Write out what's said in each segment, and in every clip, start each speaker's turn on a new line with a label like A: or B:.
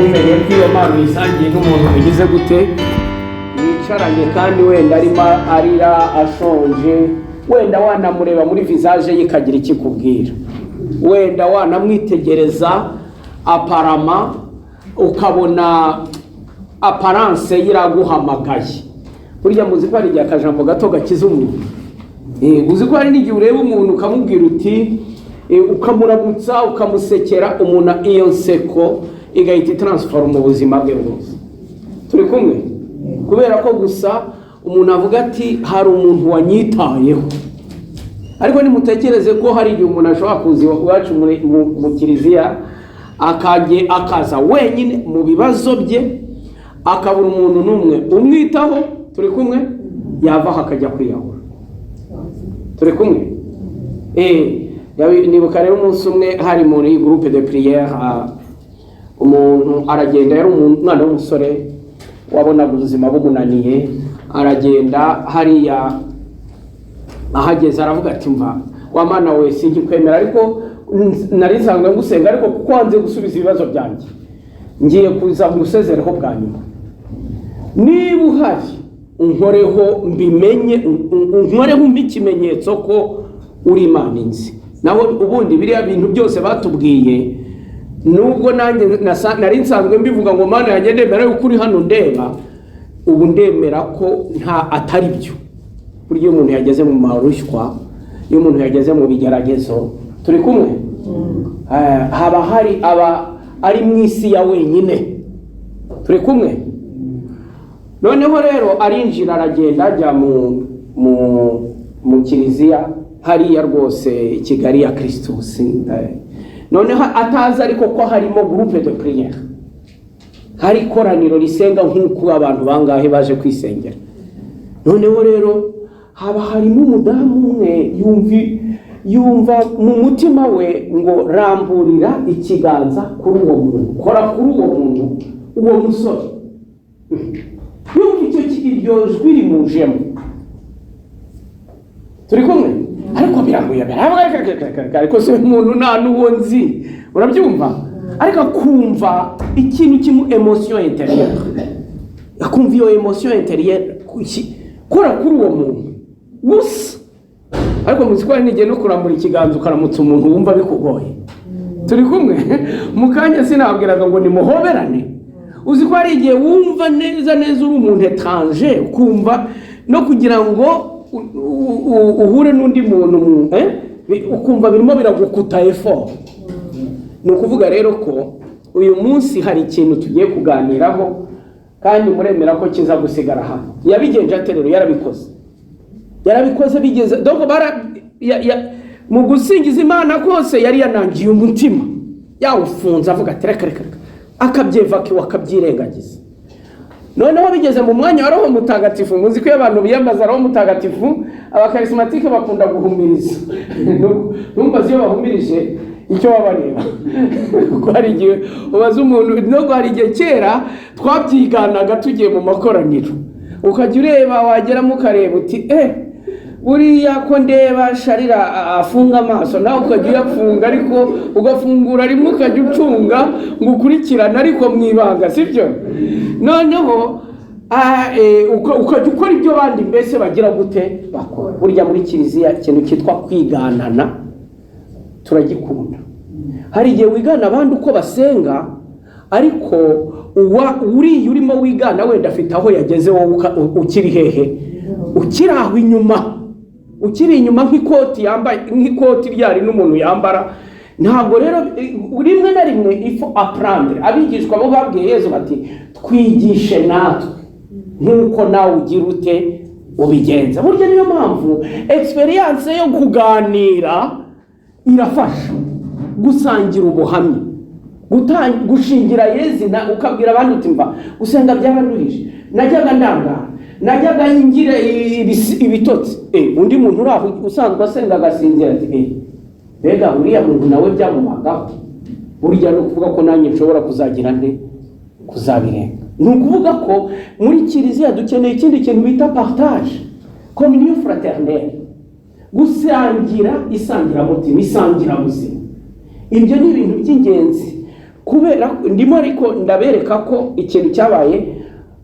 A: Préféré ko iyo mpano uyisangiye n'umuntu ugize gute, mwicaranye, kandi wenda arimo arira, ashonje, wenda wanamureba muri visage ye ikagira ikikubwira, wenda wanamwitegereza aparama ukabona apparence ye iraguhamagaye. Burya muzi ko hari igihe akajambo gato gakiza umuntu? Uzi ko hari n'igihe ureba umuntu ukamubwira uti, ukamuramutsa, ukamusekera umuntu, iyo nseko igahita itransforma ubuzima bwe bwose. Turi kumwe? Kubera ko gusa umuntu avuga ati: "Hari umuntu wanyitayeho." Ariko nimutekereze ko hari igihe umuntu ashobora kuza iwacu mu kiliziya, akajye akaza wenyine mu bibazo bye, akabura umuntu n'umwe umwitaho. Turi kumwe? Yavaho akajya kwiyahura. Turi kumwe? Nibuka rero umunsi umwe hari muri groupe de prière, umuntu aragenda, yari umwana w'umusore wabonaga ubuzima bumunaniye. Aragenda hariya, ahageze aravuga ati: "Mva wa Mana we, sinkikwemera, ariko nari nsanzwe ngusenga, ariko kuko wanze gusubiza ibibazo byanjye, ngiye kuza ngusezereho bwa nyuma. Niba uhari unkoreho mbimenye, unkoreho, umpe ikimenyetso ko uri Imana inzi. Naho ubundi biriya bintu byose batubwiye, nubwo nanjye nari nsanzwe mbivuga ngo Mana yanjye, ndemera yuko uri hano ndeba, ubu ndemera ko nta atari byo." Burya iyo umuntu yageze mu marushywa, iyo umuntu yageze mu bigeragezo, turi kumwe? Haba hari aba ari mu isi ya wenyine. Turi kumwe? Noneho rero arinjira, aragenda, ajya mu kiliziya hariya rwose i Kigali ya Christus. Noneho atazi ariko ko harimo groupe de prière, hari ikoraniro risenga nk'uko abantu bangahe baje kwisengera. Noneho rero haba harimo umudamu umwe, yumva mu mutima we ngo: "Ramburira ikiganza kuri uwo muntu, kora kuri uwo muntu, uwo musore." Yumva iryo jwi rimujemo. Turi kumwe? Ariko biramuyobera, ariko se umuntu nta n'uwo nzi, urabyumva? Ariko akumva ikintu kimu émotion intérieure, akumva iyo émotion intérieure, kora kuri uwo muntu gusa. Ariko muzi ko hari n'igihe no kurambura ikiganza ukaramutsa umuntu wumva bikugoye? Turi kumwe? Mu kanya sinabwiraga ngo nimuhoberane? Uzi ko hari igihe wumva neza neza uri umuntu étranger, ukumva no kugira ngo uhure n'undi muntu ukumva birimo biragukuta effort? Ni ukuvuga rero ko uyu munsi hari ikintu tugiye kuganiraho, kandi muremera ko kiza gusigara hano. Yabigenje ate rero? Yarabikoze, yarabikoze bigeze donc bara mu gusingiza Imana kose yari yanangiye umutima, yawufunze, avuga ati: "Reka, reka reka," akabyevakiwa, akabyirengagiza. Noneho bigeze mu mwanya wa Roho Mutagatifu, muzi ko iyo abantu biyambaza Roho Mutagatifu, abacharismatiques bakunda guhumiriza. Ntumbaze iyo bahumirije icyo baba bareba, kuko hari igihe ubaza umuntu nubwo hari igihe kera twabyiganaga tugiye mu makoraniro, ukajya ureba, wageramo ukareba uti: "Eh, buriya ko ndeba sharira afunga amaso?" Nawe ukajya uyafunga, ariko ugafungura rimwe, ukajya ucunga ngo ukurikirane, ariko mu ibanga, sibyo? Noneho ukajya ukora ibyo abandi mbese bagira gute, bakora. Burya muri kiliziya ikintu cyitwa kwiganana turagikunda. Hari igihe wigana abandi uko basenga, ariko uriya urimo wigana wenda afite aho yageze, wowe ukiri hehe? Ukiri aho inyuma, ukiri inyuma nk'ikoti yambaye, nk'ikoti ryari n'umuntu yambara. Ntabwo rero rimwe na rimwe il faut apprendre. Abigishwa bo babwiye Yezu bati: "Twigishe natwe nk'uko nawe ugira ute, ubigenza." Burya niyo mpamvu expérience yo kuganira irafasha, gusangira ubuhamya, gushingira yezina, ukabwira abandi uti: "Mva, gusenga byaranduhije, najyaga ndangara, najyaga ngira ibitotsi." Undi muntu uri aho usanzwe asenga agasinzira ati: "Mbega uriya muntu nawe byamubagaho, burya ni ukuvuga ko nanjye nshobora kuzagira nte, kuzabirenga." Ni ukuvuga ko muri kiliziya dukeneye ikindi kintu bita partage, communion fraternelle, gusangira isangiramutima, isangirabuzima. Ibyo ni ibintu by'ingenzi. Kubera ndimo, ariko ndabereka ko ikintu cyabaye,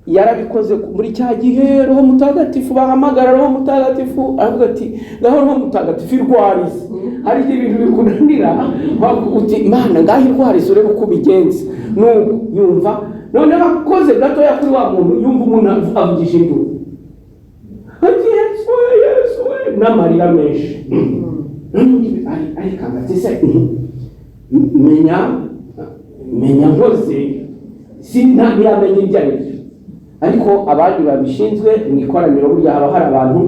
A: yarabikoze muri cya gihe Roho Mutagatifu bahamagara Roho Mutagatifu, aravuga ati: "Ngaho Roho Mutagatifu, irwarize." Hari igihe ibintu bikunanira, uti: "Mana, ngaho irwarize urebe uko ubigenza." Nuko yumva noneho akoze gatoya kuri wa muntu, yumva umuntu avugije induru ati: "Yesu we, Yesu we!" n'amarira menshi. Arikanga ati: "Se menya nkoze?" Si ntiyamenya ibyo ari byo, ariko abandi babishinzwe mu ikoraniro, burya haba hari abantu,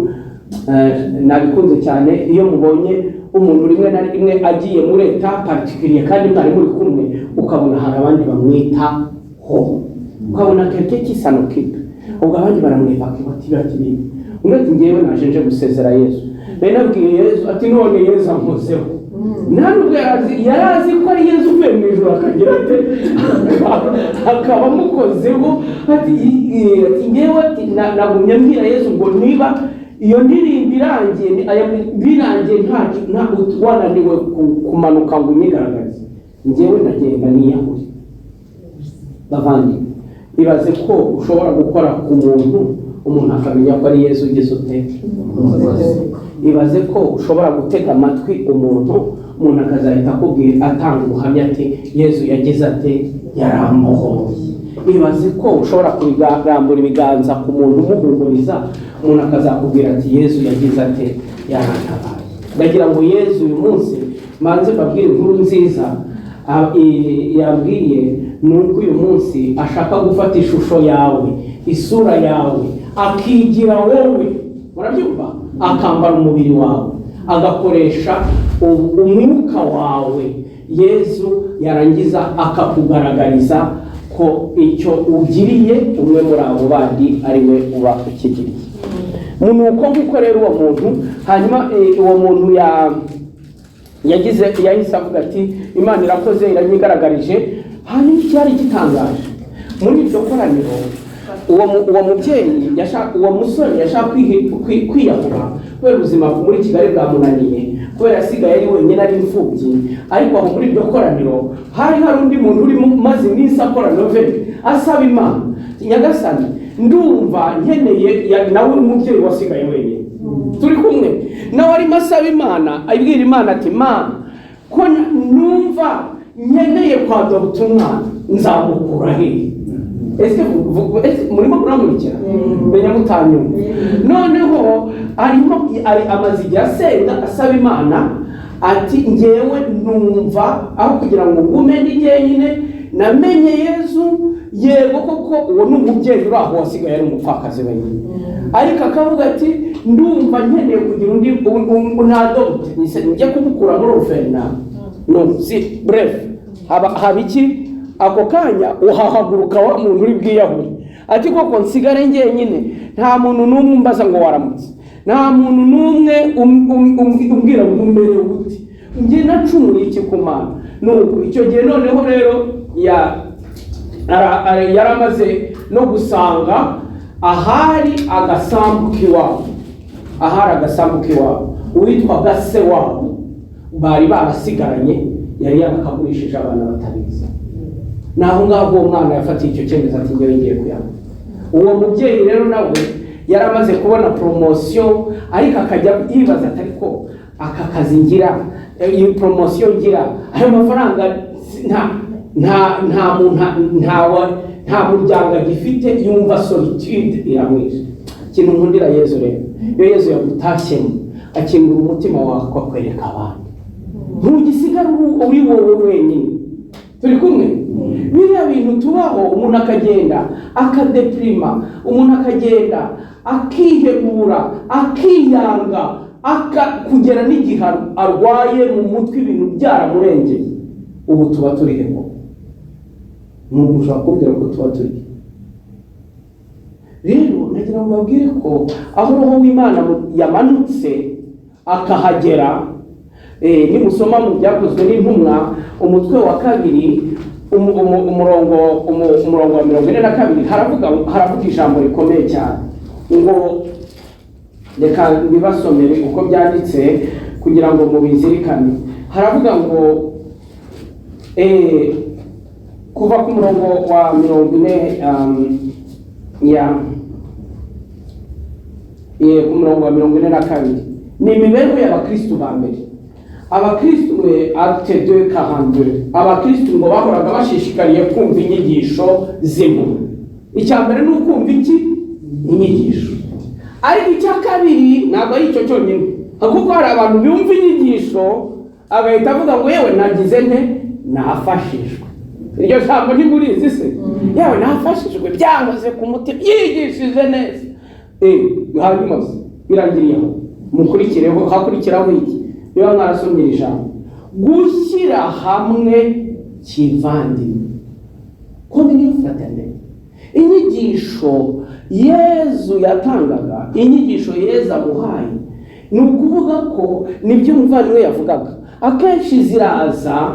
A: nabikunze cyane, iyo mubonye umuntu rimwe na rimwe agiye muri état particulier kandi mwari muri kumwe, ukabona hari abandi bamwitaho, ukabona quelqu'un qui s'en occupe, ubwo abandi baramwivaka bati bibi. Undi ati: "Ngewe naje nje gusezera Yesu, nari nabwiye Yesu." Ati: "None Yesu ankozeho." Nta nubwo yari azi ko ari Yesu uvuye mu ijuru, akagira ate, akaba amukozeho. Ati "Ngewe," ati, "nagumye mbwira Yesu ngo niba iyo ndirimbo irangiye, birangiye, nta wananiwe kumanuka ngo unyigaragaze, ngewe ndagenda niyahure." Bavandimwe, ibaze ko ushobora gukora ku muntu, umuntu akamenya ko ari Yesu ugize ute. Ibaze ko ushobora gutega amatwi umuntu, umuntu akazahita akubwira, atanga ubuhamya ati: "Yesu yagize ate? Yarambohoye." Ibaze ko ushobora kurambura ibiganza ku muntu umuhumuriza, umuntu akazakubwira ati: "Yesu yagize ate? Yarantabaye." Ndagira ngo Yesu uyu munsi manze mbabwire inkuru nziza yambwiye, ni uko uyu munsi ashaka gufata ishusho yawe, isura yawe, akigira wowe, murabyumva, akambara umubiri wawe, agakoresha umwuka wawe. Yesu yarangiza akakugaragariza ko icyo ugiriye umwe muri abo bandi ari we uba ukigiriye. Ni uko nguko rero uwo muntu, hanyuma uwo muntu yagize, yahise avuga ati: "Imana irakoze, iranyigaragarije." Hanyuma icyari gitangaje muri iryo koraniro, uwo mubyeyi, uwo musore yashaka kwiyahura kubera ubuzima muri Kigali bwamunaniye, kubera yasigaye ari wenyine, ari imfubyi. Ariko aho muri iryo koraniro hari hari undi muntu urimo umaze iminsi akora neuvaine, asaba Imana: "Nyagasani, ndumva nkeneye," nawe umubyeyi wasigaye wenyine, turi kumwe nawe, arimo asaba Imana, abwira Imana ati: "Mana, ko numva nkeneye kwadopta umwana, nzamukura hehe?" Ese murimo kuramurikira? Menya mutanyumva. Noneho arimo ari amaze igihe asenga, asaba Imana ati: "Ngewe numva aho kugira ngo ngume ndi jyenyine, namenye Yezu." Yego koko, uwo ni umubyeyi uri aho wasigaye ari umupfakazi wenyine, ariko akavuga ati: "Ndumva nkeneye kugira undi nadopte, njye kumukura muri orphelinat." No si bref, haba iki? Ako kanya uhahaguruka wa muntu uri bwiyahure ati: "Koko nsigare njyenyine, nta muntu n'umwe umbaza ngo waramutse, nta muntu n'umwe umbwira ngo umerewe ute, njye nacumuye iki ku Mana?" Nuko icyo gihe noneho rero yari amaze no gusanga ahari agasambu k'iwabo, ahari agasambu k'iwabo, uwitwaga se wabo bari barasigaranye yari yarakagurishije abana batabizi. Naho ngaho uwo mwana yafatiye icyo cyemezo ati: "Ngewe ngiye kuyanywa." Uwo mubyeyi rero nawe yari amaze kubona promotion, ariko akajya yibaza ati: "Ariko aka kazi ngira, iyi promotion ngira, ayo mafaranga, nta muntu, nta muryango agifite." Yumva solitude iramwishe. Ikintu nkundira Yezu rero, iyo Yezu yagutashyemo, akingura umutima wawe, akakwereka abandi, ntugisigara uri wowe wenyine. Turi kumwe? Biriya bintu tubaho, umuntu akagenda akadeprima, umuntu akagenda akihebura, akiyanga, kugera n'igihe arwaye mu mutwe, ibintu byaramurengeye. Ubu tuba turi he koko? Nubu ushobora kumbwira ko tuba turi he? Rero nagira ngo mbabwire ko aho Roho w'Imana yamanutse akahagera, nimusoma mu Byakozwe n'Intumwa, umutwe wa 2, umurongo wa 42, haravuga ijambo rikomeye cyane ngo, reka mbibasomere uko byanditse kugira ngo mubizirikane. Haravuga ngo Kuva ku murongo wa 40, ya ku murongo wa 42, ni imibereho y'abakristu ba mbere. Abakristu mwe, Actes 2:42, abakristu ngo bahoraga bashishikariye kumva inyigisho z'intumwa. Icya mbere ni ukumva iki? Inyigisho. Ariko icya kabiri ntabwo ari icyo cyonyine, kuko hari abantu bumva inyigisho agahita avuga ngo: "Yewe, nagize nte? Nafashijwe." Iryo jambo ntimurizi se? "Yewe, nafashijwe, byankoze ku mutima, yigishije neza." Hanyuma se birangiriye aho? Mukurikireho, hakurikiraho iki? Niba mwarasomye iri jambo, gushyira hamwe kivandimwe, communion fraternelle. Inyigisho Yezu yatangaga, inyigisho Yezu amuhaye, ni ukuvuga ko nibyo umuvandimwe yavugaga, akenshi ziraza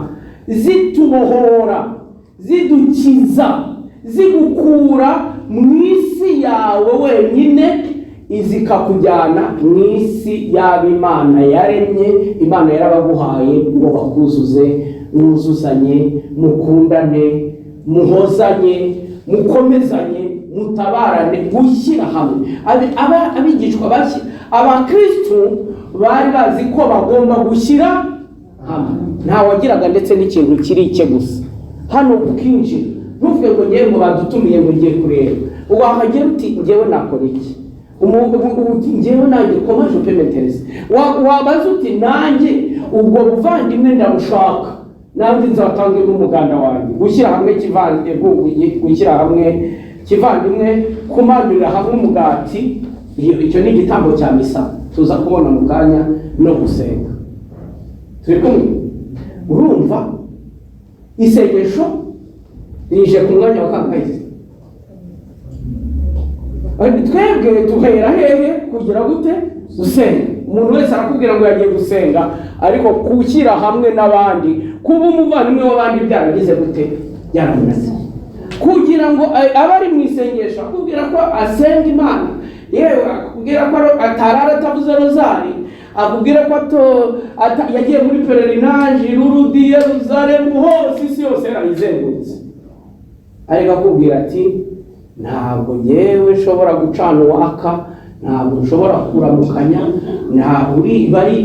A: zitubohora, zidukiza, zigukura mu isi yawe wenyine, zikakujyana mu isi y'abo Imana yaremye. Imana yarabaguhaye ngo bakuzuze, mwuzuzanye, mukundane, muhozanye, mukomezanye, mutabarane, gushyira hamwe. Abigishwa abakristu bari bazi ko bagomba gushyira hamwe. Ntawagiraga ndetse n'ikintu kiri icye gusa. Hano ukinjira, ntuvuge ngo ngewe ngo badutumiye, ngo ngiye kureba. Wahagera uti: "Ngewe nakora iki? Ngewe nanjye comment je peux m'intéresser?" Wabaza uti: "Nanjye ubwo buvandimwe ndabushaka, nanjye nzatange n'umuganda wanjye." Gushyira hamwe kivandimwe, gushyira hamwe kivandimwe, kumanurira hamwe umugati, icyo ni igitambo cya misa tuza kubona mu kanya, no gusenga. Turi kumwe? Urumva isengesho rije ku mwanya wa kangahe? Twebwe tuhera hehe kugira gute? Gusenga. Umuntu wese arakubwira ngo yagiye gusenga, ariko gushyira hamwe n'abandi, kuba umuvandimwe w'abandi, byaragize gute? Byaramunaniye. Kugira ngo abe ari mu isengesho, akubwira ko asenga Imana, yewe akubwira ko atarara atavuze rozari, akubwira ko yagiye muri pèlerinage, Lourdes, Yeruzalemu, hose, isi yose yarayizengurutse, ariko akubwira ati: "Ntabwo ngewe nshobora gucana uwaka, ntabwo nshobora kuramukanya, ntabwo uri bari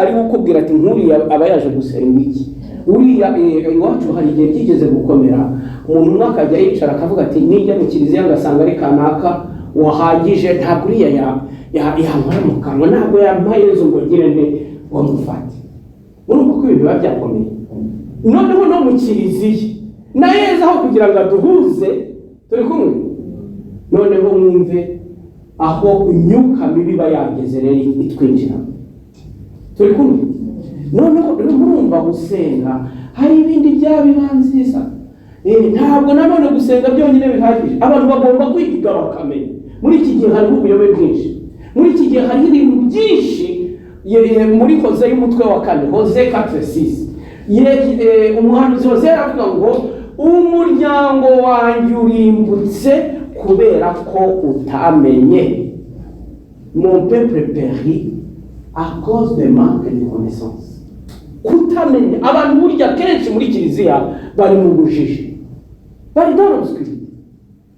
A: ari kukubwira ati: 'Nk'uriya aba yaje gusenga iki?'" Uriya iwacu hari igihe byigeze gukomera, umuntu umwe akajya yicara akavuga ati: "Nijya mu kiliziya ngasanga ari kanaka wahagije, ntabwo uriya yankora mu kanwa, ntabwo yampa Yezu ngo ngire nte, ngo mufate." Urumva ko ibintu biba byakomeye. Noneho no mu kiliziya na Yezu, aho kugira ngo aduhuze, turi kumwe, noneho mwumve aho imyuka mibi iba yageze rero itwinjira. Turi kumwe? Noneho rero murumva gusenga hari ibindi byabibanziriza. Ntabwo nanone gusenga byonyine bihagije. Abantu bagomba kwiga bakamenya. Muri iki gihe hariho ubuyobe bwinshi, muri iki gihe hariho ibintu byinshi. Muri Hoze y'umutwe wa 4, Hosée 4:6, umuhanuzi Hose aravuga ngo: "Umuryango wanjye urimbutse kubera ko utamenye." "Mon peuple périt à cause de manque de connaissance." Kutamenya. Abantu burya kenshi muri kiliziya bari mu bujiji, bari dans l'obscurité.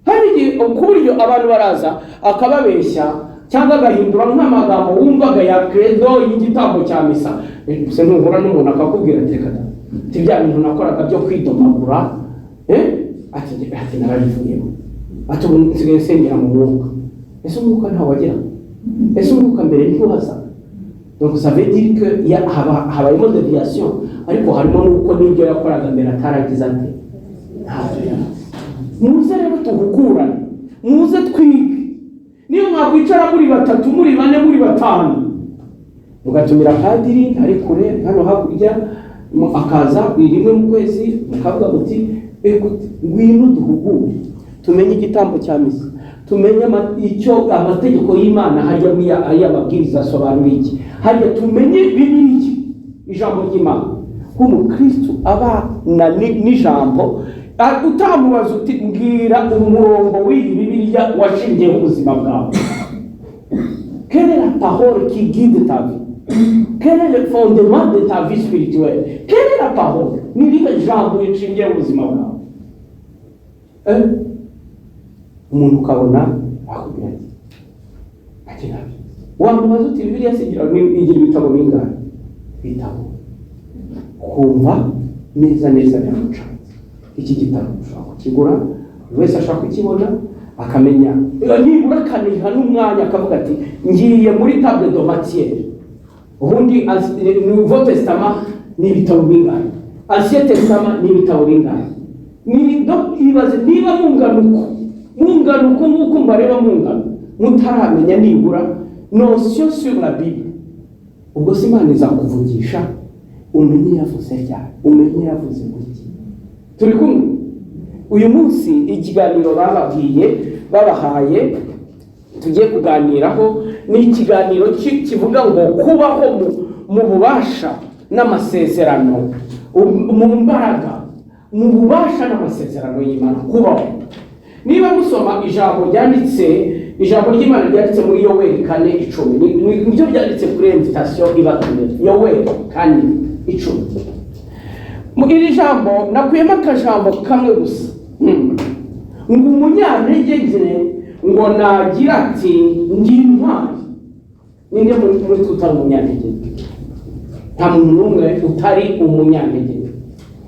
A: Hari igihe ku buryo abantu baraza akababeshya cyangwa agahindura nk'amagambo wumvaga ya credo y'igitambo cya misa. Gusa nuhura n'umuntu akakubwira ati: "Reka da, ati bya bintu nakoraga byo kwidomagura, ati narabivuyemo, ati ubu nsigaye nsengera mu mwuka." Ese umwuka ntawagira? Ese umwuka mbere ntiwaza? Donc ça veut dire que habayemo déviation, ariko harimo n'uko n'ibyo yakoraga mbere ataragize ate? Ntabyo yarazi. Muze rero tuhugurane, muze twige. Niyo mwakwicara muri batatu, muri bane, muri batanu, mugatumira padiri ari kure hano hakurya, akaza rimwe mu kwezi, mukavuga muti: "Écoute, ngwino duhugure, tumenye igitambo cya misa, tumenye icyo amategeko y'Imana hajya muri aya mabwiriza asobanura iki, hajya tumenye Bibiliya, ijambo ry'Imana." Nk'umukristu abana n'ijambo, utamubaza uti: "Mbwira umurongo w'iyi Bibiliya washingiyeho ubuzima bwawe." Quelle est la parole qui guide ta vie? Quel est le fondement de ta vie spirituelle? Quelle est la parole? Ni irihe jambo rishingiye mu buzima bwawe? Eh? Umuntu ukabona akubwira ati ati ntabyo. Wamubaza uti: "Bibiliya se igira ibitabo bingahe?" Ibitabo kumva neza neza biramucanze. Iki gitabo ushobora kukigura, buri wese ashobora kukibona, akamenya nibura, akaniha n'umwanya, akavuga ati: "Ngiye muri table de matière. Ubundi Nouveau Testament ni ibitabo bingahe? Ancien Testament ni ibitabo bingahe?" Ibaze niba mungana uko, mungana uko nguko mbareba, mungana mutaramenya nibura notion sur la Bible, ubwo se Imana izakuvugisha umenye yavuze ryari, umenye yavuze gutya? Turi kumwe? Uyu munsi ikiganiro bababwiye, babahaye, tugiye kuganiraho ni ikiganiro kivuga ngo kubaho mu bubasha n'amasezerano, mu mbaraga, mu bubasha n'amasezerano y'Imana. Kubaho, niba musoma ijambo ryanditse, ijambo ry'Imana ryanditse muri Yoweri 4:10, nibyo byanditse kuri invitation ibatumira. Yoweri 4:10. Mu iri jambo nakuyemo akajambo kamwe gusa, ngo umunyantege nke ngo nagira ati: "Ndi intwari." Ninde muri twe utari umunyantege nke? Nta muntu n'umwe utari umunyantege nke.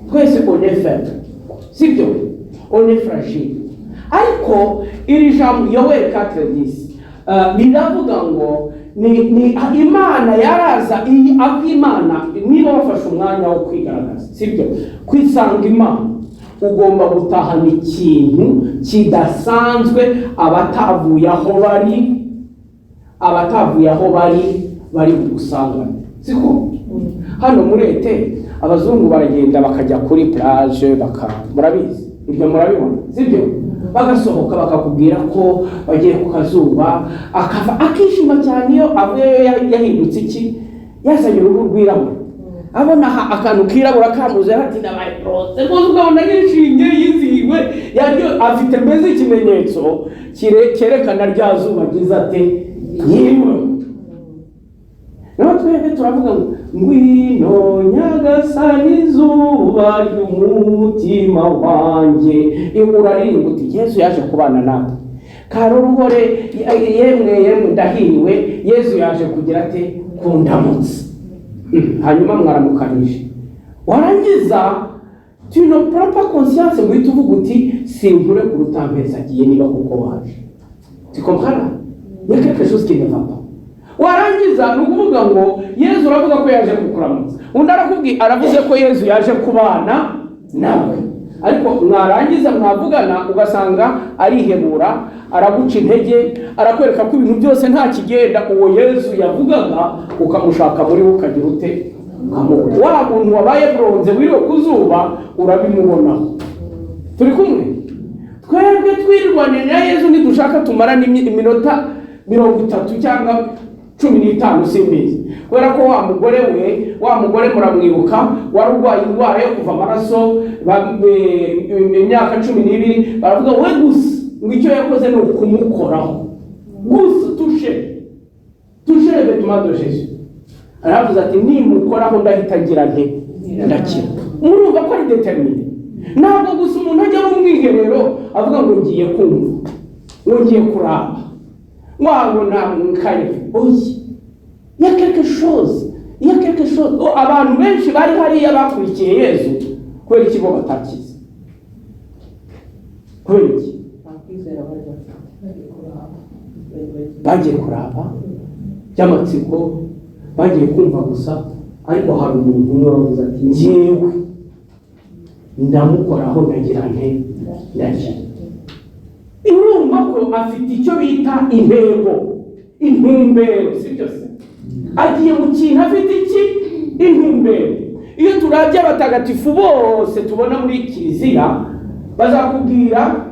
A: Twese on est faible, sibyo? On est fragile. Ariko iri jambo Yoweri 4:10 riravuga ngo ni Imana yaraza iyi, aho Imana niba wafashe umwanya wo kwigaragaza, sibyo, kwisanga Imana, ugomba gutahana ikintu kidasanzwe. Abatavuye aho bari, abatavuye aho bari, bari bugusangane. Siko hano muri été abazungu baragenda bakajya kuri plage, baka murabizi ibyo, murabibona, sibyo? Bagasohoka bakakubwira ko bagiye ku kazuba, akava akishima cyane iyo avuyeyo yahindutse iki, yazanye uruhu rwirabura, abona aha akantu kirabura kamuze, ati: "Nabaye bronze rwose." Ukabona yishimye, yizihiwe, yaryo afite mbese ikimenyetso cyerekana rya zuba ryiza ate yiriwe. Naho twebwe turavuga ngo: "Ngwino Nyagasani, izuba ry'umutima wanjye." Uraririmba uti: "Yezu yaje kubana nawe." Karuruhore, yemwe yemwe, ndahiriwe, Yezu yaje kugira ate, kundamutsa. Hanyuma mwaramukanije, warangiza tu ne prends pas conscience ngo uhite uvuga uti: "Sinkure ku rutampezi agiye niba kuko waje." Tu comprends là? Il y a quelque chose qui ne va pas. Warangiza ni ukuvuga ngo Yezu uravuga ko yaje kukuramutsa, undi arakubwiye, aravuze ko Yezu yaje kubana nawe, ariko mwarangiza mwavugana ugasanga arihebura, araguca intege, arakwereka ko ibintu byose nta kigenda. Uwo Yezu yavugaga ukamushaka muri we, ukagira ute? Ukamubona. Wa muntu wabaye bronze wiriwe ku zuba urabimubonaho. Turi kumwe? Twebwe twirwanira na Yezu, nidushaka tumara iminota 30 cyangwa 15, simbizi, kubera ko wa mugore we, wa mugore muramwibuka, wari urwaye indwara yo kuva amaraso imyaka 12, baravuga we gusa ngo icyo yakoze ni ukumukoraho gusa, toucher le vêtement de Jésus. Aravuze ati: "Nimukoraho ndahita ngira nte? Ndakira." Murumva ko ari déterminé. Ntabwo gusa umuntu ajya mu mwiherero avuga ngo ngiye kumva, ngo ngiye kuraba, ngo nta nkaye. Oya, il y a quelque chose, il y a quelque chose. Oh, abantu benshi bari hariya bakurikiye Yezu, kubera iki bo batakize? Kubera iki?
B: Nta kwizera bari bafite.
A: Bagiye kuraba by'amatsiko, bagiye kumva gusa. Ariko hari umuntu umwe wavuze ati: "Njyewe ndamukoraho, ndagira nte? Ndakira." Urumva ko afite icyo bita intego, intumbero, si byo se? Agiye mu kintu afite iki? Intumbero. Iyo turabye abatagatifu bose tubona muri kiliziya, bazakubwira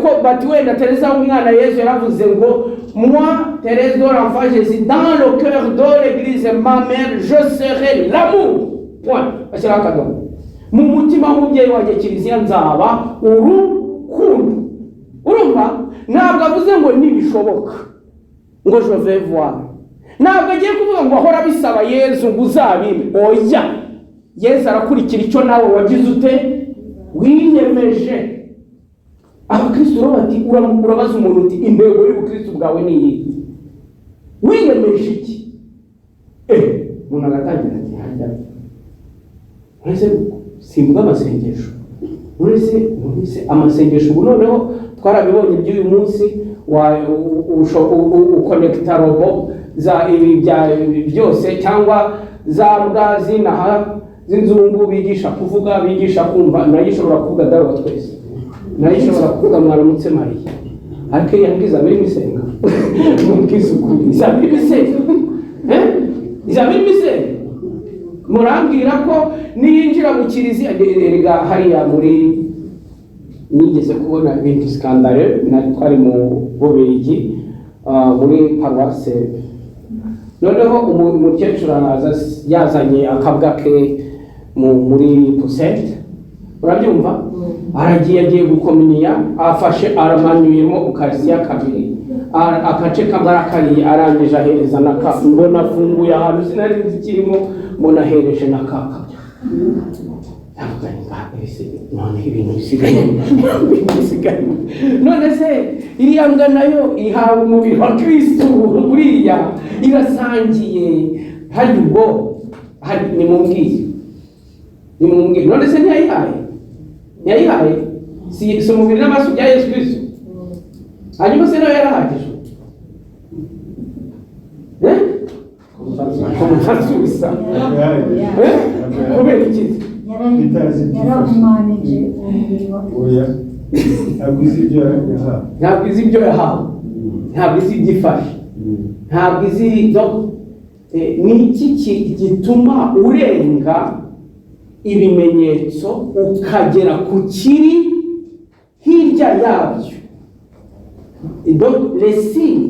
A: ko bati wenda Teresa w'umwana Yezu yaravuze ngo: "Moi, Thérèse de l'Enfant Jésus, dans le cœur de l'Église ma mère, je serai l'amour." Point, ashyiraho akadomo. Mu mutima w'umubyeyi wanjye kiliziya nzaba urukundo. Urumva ntabwo avuze ngo nibishoboka, ngo je vais voir. Ntabwo agiye kuvuga ngo ahora abisaba Yezu ngo uzabime. Oya, Yezu arakurikira icyo nawe wagize ute, wiyemeje. Abakristo rero bati urabaza umuntu uti: "Intego y'ubukristo bwawe ni iyi, wiyemeje iki?" Umuntu agatangira ati: "Harya uretse simvuga amasengesho, uretse amasengesho." Ubu noneho twarabibonye by'uyu munsi, wa uconnecta robot za ibi bya byose, cyangwa za mbwa zinaha z'inzungu bigisha kuvuga, bigisha kumva. Nayo ishobora kuvuga "Dawe wa twese", nayo ishobora kuvuga "Mwaramutse Mariya". Ariko iyo mbwa izaba irimo isenga, mubwiza ukuri, izaba irimo isenga, eh? Izaba irimo isenga. Murambwira ko niyinjira mu kiliziya? Erega hariya muri, nigeze kubona ibintu scandale. Nari twari mu Bubiligi, muri paruwase. Noneho umukecuru araza yazanye akabwa ke muri poussette, urabyumva? Aragiye, agiye gukominiya, afashe aramanuyemo ukarisiya kabiri, agace kamwe arakariye, arangije ahereza na ka. Mbona afunguye ahantu sinari nzi ikirimo, mbona ahereje na ka kabya. Ndavuga nti: "Ba, ese noneho ibintu bisigaye none se iriya mbwa nayo ihawe umubiri wa Kristu, buriya irasangiye?" Hari ubwo hari, nimumbwiye, nimumbwiye, none se ntiyayihaye? Ntiyayihaye? Si umubiri n'amaraso bya Yesu Kristu? Hanyuma se nayo yarahagije? Eh? Kumufasusa. Eh? Kubera iki?
B: Yarahumanije umubiri wa
C: Oya, ntabwo izi ibyo yahawe.
A: Ntabwo izi ibyo yahawe, ntabwo izi ibyo ifashe, ntabwo izi. Donc, ni iki gituma urenga ibimenyetso ukagera ku kiri hirya yabyo? Donc les signes,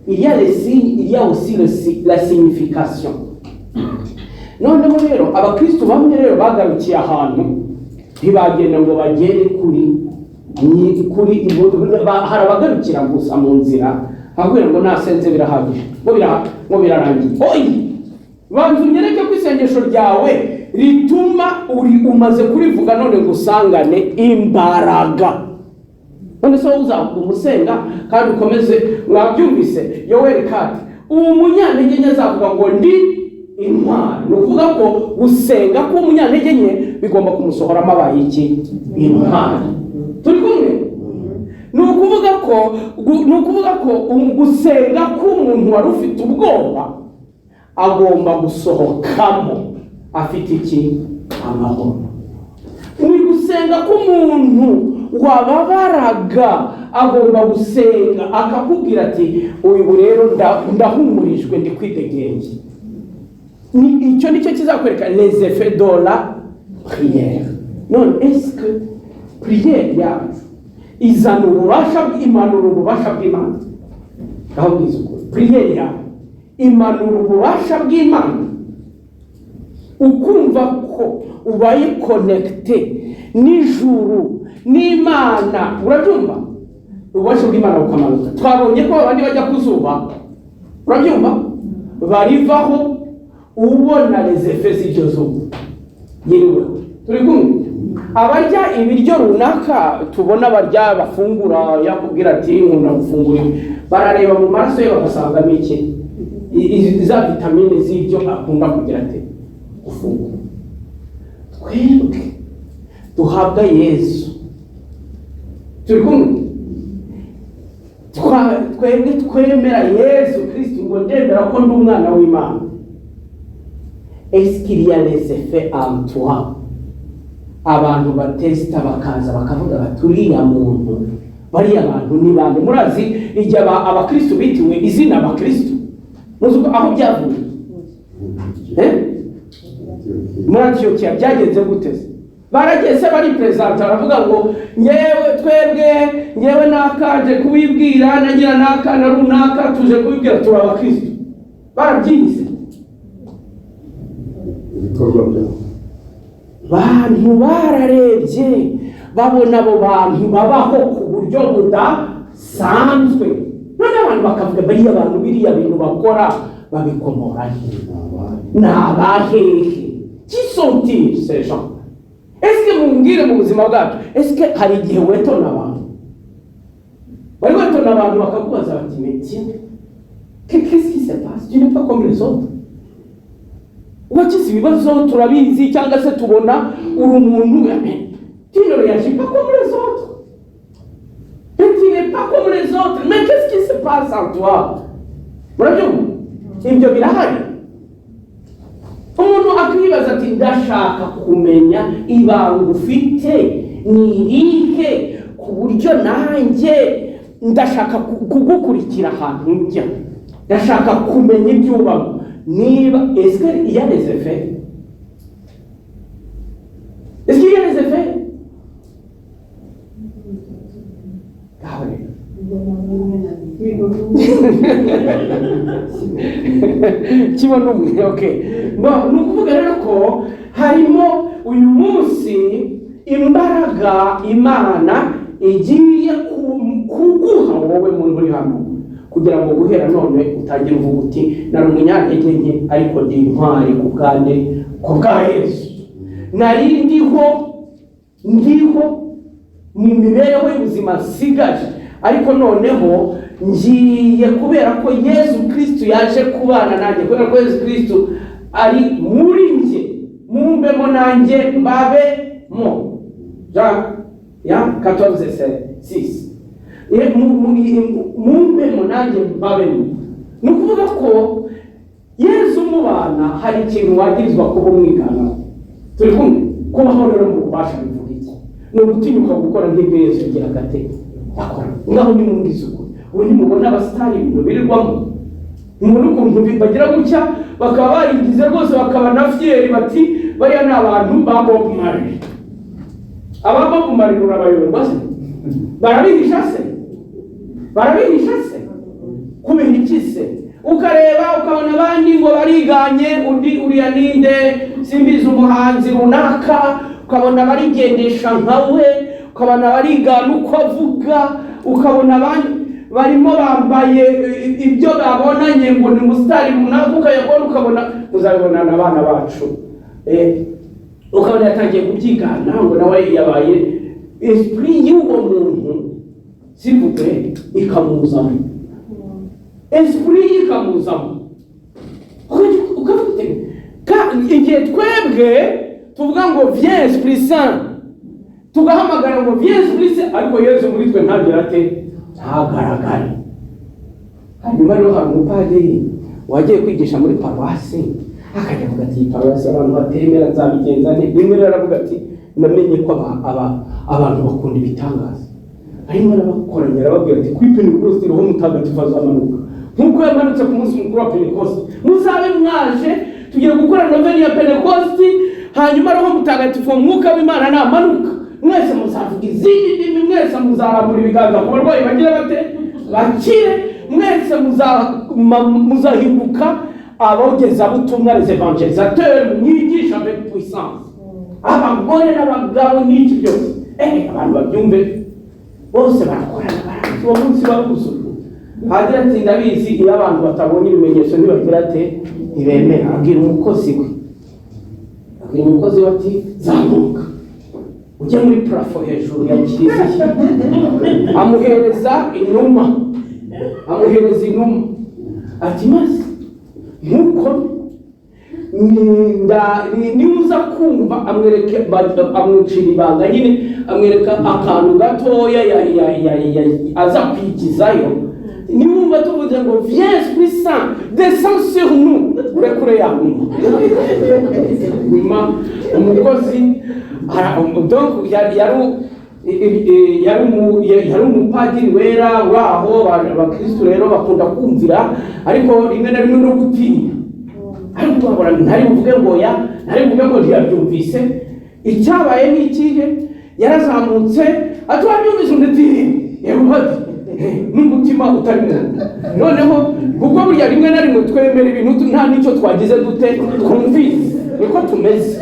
A: il y a les signes, il y a aussi la signification. Noneho rero abakristo bamwe rero bagarukiye ahantu, ntibagenda ngo bagere kuri ni kuri hari abagarukira gusa mu nzira, akubwira ngo nasenze birahagije, ngo birarangiye. Oyi, banza unyereke ko isengesho ryawe rituma uri umaze kurivuga none ngo usangane imbaraga. None se wowe uzaguma umusenga kandi ukomeze? Mwabyumvise Yoweri kati uwo munyantege nke azavuga ngo ndi intwari. Ni ukuvuga ko gusenga k'umunyantege nke bigomba kumusohoramo abaye iki? Intwari. Turi kumwe? Ni ukuvuga ko gusenga k'umuntu wari ufite ubwoba agomba gusohokamo afite iki? Amahoro. Ni gusenga k'umuntu wababaraga, agomba gusenga akakubwira ati: "Uyu rero ndahumurijwe, ndi kwitegenge." Ni icyo nicyo kizakwereka les effets de la prière. None est-ce que prière yacu izana ububasha, imanura ububasha bw'Imana? Aho bwiza ukuri, prière yawe imanura ububasha bw'Imana, ukumva ko ubaye connecté n'ijuru, n'Imana, urabyumva? Ububasha bw'Imana bukamanuka. Twabonye ko abandi bajya ku zuba, urabyumva, barivaho ubona les effets z'iryo zuba yiriweho. Turi kumwe? Abarya ibiryo runaka tubona barya, bafungura, yakubwira ati: "Nkunda gufungura ibi", barareba mu maraso ye bagasangamo iki? Za vitamine z'ibyo akunda kugira ati gufungura. Twebwe duhabwa Yezu, turi kumwe? Twebwe twemera Yezu Kristu ngo ndemera ko ndi umwana w'Imana, est-ce qu'il y a les effets en toi? Abantu batesita bakaza bakavuga bati: "Uriya muntu, bariya bantu ni bande?" Murazi igihe abakristu bitiwe izina abakristu? Muzi uko aho byavuye? Eh? Muri Antiyokiya byagenze gute se? Baragiye se bari perezida, baravuga ngo ngewe, twebwe, ngewe nakaje kubibwira na nyira naka na runaka, tuje kubibwira turi abakristu? Barabyize?
C: Ibikorwa byabo.
A: Bantu bararebye, babona abo bantu babaho ku buryo budasanzwe. None abantu bakavuga: "Bariya bantu, biriya bintu bakora." Babikomora he? Ni abahehe? Qui sont-ils, ces gens? Est-ce que, mumbwire, mu buzima bwacu, est-ce que hari igihe wetona abantu, wari wetona abantu bakakubaza bati: "Mais tiens, qu'est-ce qui se passe? Tu n'es pas comme les autres." Wagize ibibazo turabizi, cyangwa se tubona uri umuntu, tu ne réagis pas comme les autres. Mais tu n'es pas comme les autres, mais qu'est-ce qui se passe en toi? Murabyumva, ibyo birahari. Umuntu akibaza ati: "Ndashaka kumenya ibanga ufite ni irihe, ku buryo nanjye ndashaka kugukurikira ahantu njya, ndashaka kumenya ibyo ubamo." Niba, est-ce qu'il y a des effets? Est-ce qu'il y a des effets? Ngaho rero kibona umwe. Okay, bon, ni ukuvuga rero ko harimo uyu munsi imbaraga Imana igiye kuguha wowe muntu uri hano, kugira ngo guhera none utangire uvuga uti: "Nari umunyantege nke, ariko ndi intwari ku bwande? Ku bwa Yesu. Nari ndiho, ndiho mu mibereho y'ubuzima nsigaje, ariko noneho ngiye, kubera ko Yesu Kirisitu yaje kubana nanjye, kubera ko Yesu Kirisitu ari muri njye, mumbemo nanjye mbabemo." Jean ya 14 6. Mumbemo nanjye mbabemo. Ni ukuvuga ko Yesu mubana, hari ikintu wagirizwa kuba umwigana. Turi kumwe? Kubaho rero mu bubasha bivuga iki? Ni ugutinyuka gukora nk'ibyo Yesu yagiraga ate? Yakora. Ngaho nimubwize ukuri, ubu ntimubona abasitari ibintu birirwamo? Mubona ukuntu bagira gutya, bakaba barigize rwose, bakaba na fiers, bati: "Bariya ni abantu ba Bob Marley." Aba Bob Marley urabayoberwa se? Barabihisha se? Barabihisha se? Kubera iki se? Ukareba ukabona abandi ngo bariganye undi, uriya ninde, simbizi, umuhanzi runaka, ukabona barigendesha nka we, ukabona barigana uko avuga, ukabona abandi barimo bambaye ibyo babonanye ngo ni umusitari runaka, ukayabona ukabona muzabibonana abana bacu. Ukabona yatangiye kubyigana ngo nawe yabaye. Esprit y'uwo muntu, s'il vous plaît, ikamuzamo, esprit ye ikamuzamo. Ukavuga uti igihe twebwe tuvuga ngo: "Viens, Esprit Saint," tugahamagara ngo: "Viens, Esprit Saint," ariko Yezu muri twe ntagira ate? Ntagaragare. Hanyuma rero hari umupadiri wagiye kwigisha muri paruwasi, akajya avuga ati: "Iyi paruwasi abantu batemera, nzabigenza nte?" Rimwe rero aravuga ati: "Namenye ko abantu bakunda ibitangaza." Arimo arabakoranya, arababwira ati: "Kuri Pentekoste Roho Mutagatifu azamanuka nk'uko yamanutse ku munsi mukuru wa Pentekoste. Muzabe mwaje, tugiye gukora noveni ya Pentekoste. Hanyuma Roho Mutagatifu, Mwuka w'Imana, namanuka, mwese muzavuga izindi ndimi, mwese muzarambura ibiganza ku barwayi bagira bate? Bakire. Mwese muzahinduka abogezabutumwa, les évangélisateurs, mwigisha avec puissance, abagore n'abagabo n'iki byose." Abantu babyumve bose, barakorana, barazi uwo munsi baruzuye. Padiri ati: "Ndabizi, iyo abantu batabonye ibimenyetso ntibagira ate? Ntibemera." Abwira umukozi we, abwira umukozi we ati: "Zamuka ujye muri plafond hejuru ya kiliziya." Amuhereza inuma, amuhereza inuma, ati: "Maze ntuko niba uza kumva." Amwereke, amwicira ibanga nyine, amwereka akantu gatoya aza kwigizayo: "Niwumva tuvuze ngo: 'Viens, Esprit Saint, descends sur nous,' urekure ya numa." Nyuma umukozi donc yari umupadiri wera uraho. Abakristu rero bakunda kumvira, ariko rimwe na rimwe no gutinya, ariko babona ntari buvuge ngo ya, ntari buvuge ngo ntiyabyumvise. Icyabaye ni ikihe? Yarazamutse ati: "Wabyumvise?" Undi ati: "Yego." Ati n'umutima utari mu noneho, kuko burya rimwe na rimwe twemera ibintu nta n'icyo twagize dute? Twumvise. Niko tumeze.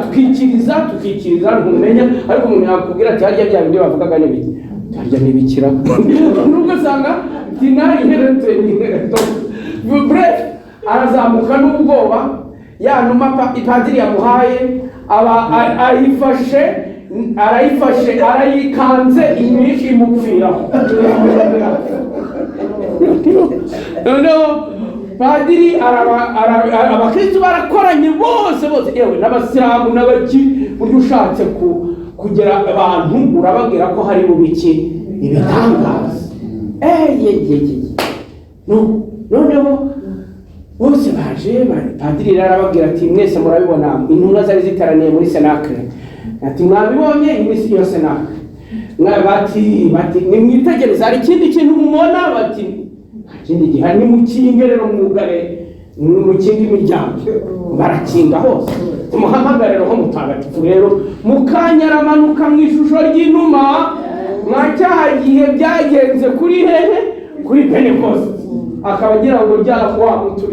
A: Tukikiriza, tukikiriza, ntumenya. Ariko umuntu yakubwira ati: "Harya bya bindi bavugaga ni biki? Harya ni bikira?" Nubwo usanga tina iheretse. Bref, arazamuka n'ubwoba. Ya numa padiri yamuhaye aba ayifashe, arayifashe, arayikanze, imyinshi imupfiraho. Noneho padiri abakristu barakoranye bose bose, yewe n'abasilamu n'abaki. Burya ushatse kugera abantu, urababwira ko hari bubiki ibitangaza. Eyeyeye, no noneho bose baje, padiri rero arababwira ati: "Mwese murabibona." Intumwa zari ziteraniye muri cénacle, ati: "Mwabibonye iminsi iyo cénacle?" Bati: "Nimwitegereze, hari ikindi kintu mubona?" Bati: "Nta kindi gihari." "Nimukinge rero, mwugare, mukinge imiryango." Barakinga hose. "Tumuhamagare Roho Mutagatifu rero." Mu kanya aramanuka mu ishusho ry'inuma, nka cya gihe byagenze kuri hehe, kuri Pentekoste, akaba agira ngo rya wa muti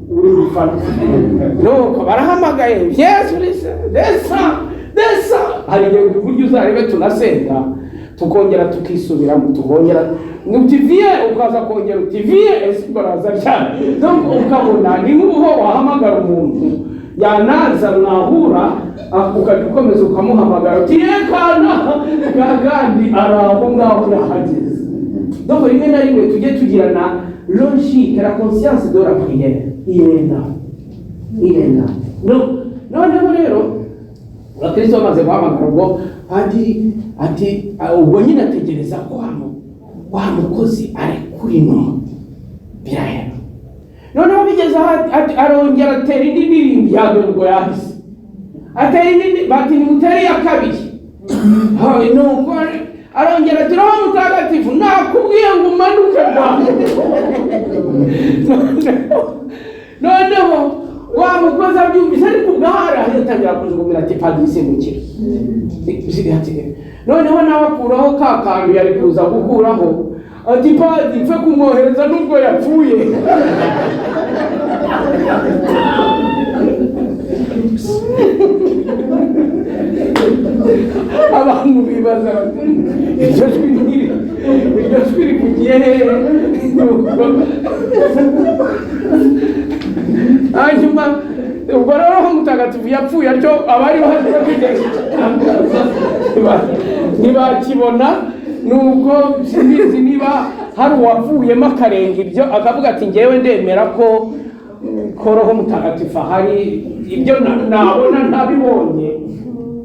A: uri bufate. Nuko barahamagaye: "Yesu, descends, descends!" Hari igihe burya uzarebe tunasenga, tukongera tukisubiramo, tukongera uti: "Viens!" Ukaza kongera uti: "Viens!" Ese ubwo araza cyane? Donc ukabona ni nk'uho wahamagara umuntu, yanaza mwahura, ukajya ukomeza ukamuhamagara uti: "Yekana!" Kandi ari aho ngaho yahageze. Donc rimwe na rimwe tujye tugirana logique, la conscience de la prière, il est là, il est là. No noneho rero abakristo bamaze guhamagara, ubwo padiri ati ubwo nyine ategereza ko wa mukozi arekura inuma, birahera. Noneho bigeze aho arongera atera indi ndirimbo ya mbere, ubwo yahise atera indi, bati: "Nimutere iya kabiri." Nuko arongera ati: "Roho Mutagatifu, nakubwiye ngo umanuke bwangu." Noneho wa mukozi abyumvise, ariko ubwahari atangira kujugumira, ati: "Padiri, simbukira." Noneho nawe akuraho ka kantu yari kuza gukuraho, ati: "Padiri, mfe kumwohereza nubwo yapfuye." Abantu bibaza bati: "Iryo jwi iryo jwi rivugiye hehe?" Hanyuma ubwo rero Roho Mutagatifu yapfuye atyo, abari baje bategereje ntibakibona. Nubwo simbizi niba hari uwavuyemo akarenga ibyo, akavuga ati: "Ngewe ndemera ko Roho Mutagatifu ahari, ibyo nabona ntabibonye."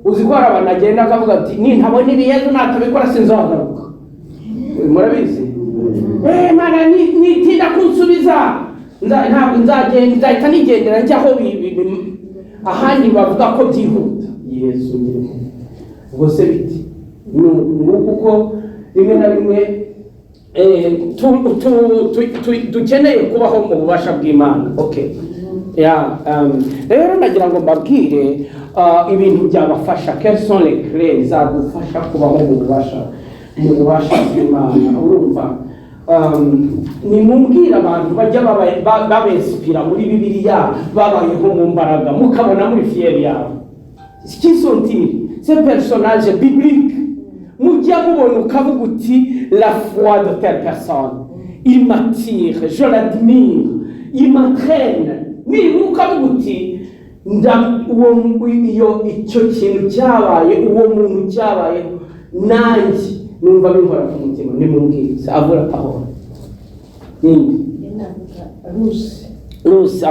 A: Uzi ko hari abantu agenda akavuga ati: "Nintabona ibi, Yezu natabikora sinzagaruka." Murabizi, Mana nitinda kunsubiza, ntabwo nzagenda, nzahita nigendera njya aho ahandi bavuga ko byihuta. Yesu nyine, ubwo se biti ni nguko uko rimwe na rimwe dukeneye kubaho mu bubasha bw'Imana. Okay, yeah, rero nagira ngo mbabwire ibintu byabafasha. Quelles sont les clés zadufasha kubaho mu bubasha bw'Imana? Urumva, nimumbwire abantu bajya babinspira muri Bibiliya, babayeho mu mbaraga, mukabona muri fiers yabo. Qui sont-ils, ces personnages bibliques mujya mubona ukavuga uti: "La foi de telle personne, il m'attire, je l'admire, il m'entraîne"? Nibura ukavuga uti: "Uwo iyo icyo kintu cyabaye, uwo muntu cyabayeho, nanjye numva binkora ku mutima." Nimumbwire, avura parole ninde?
B: Navuga Rusi.
A: Rusi,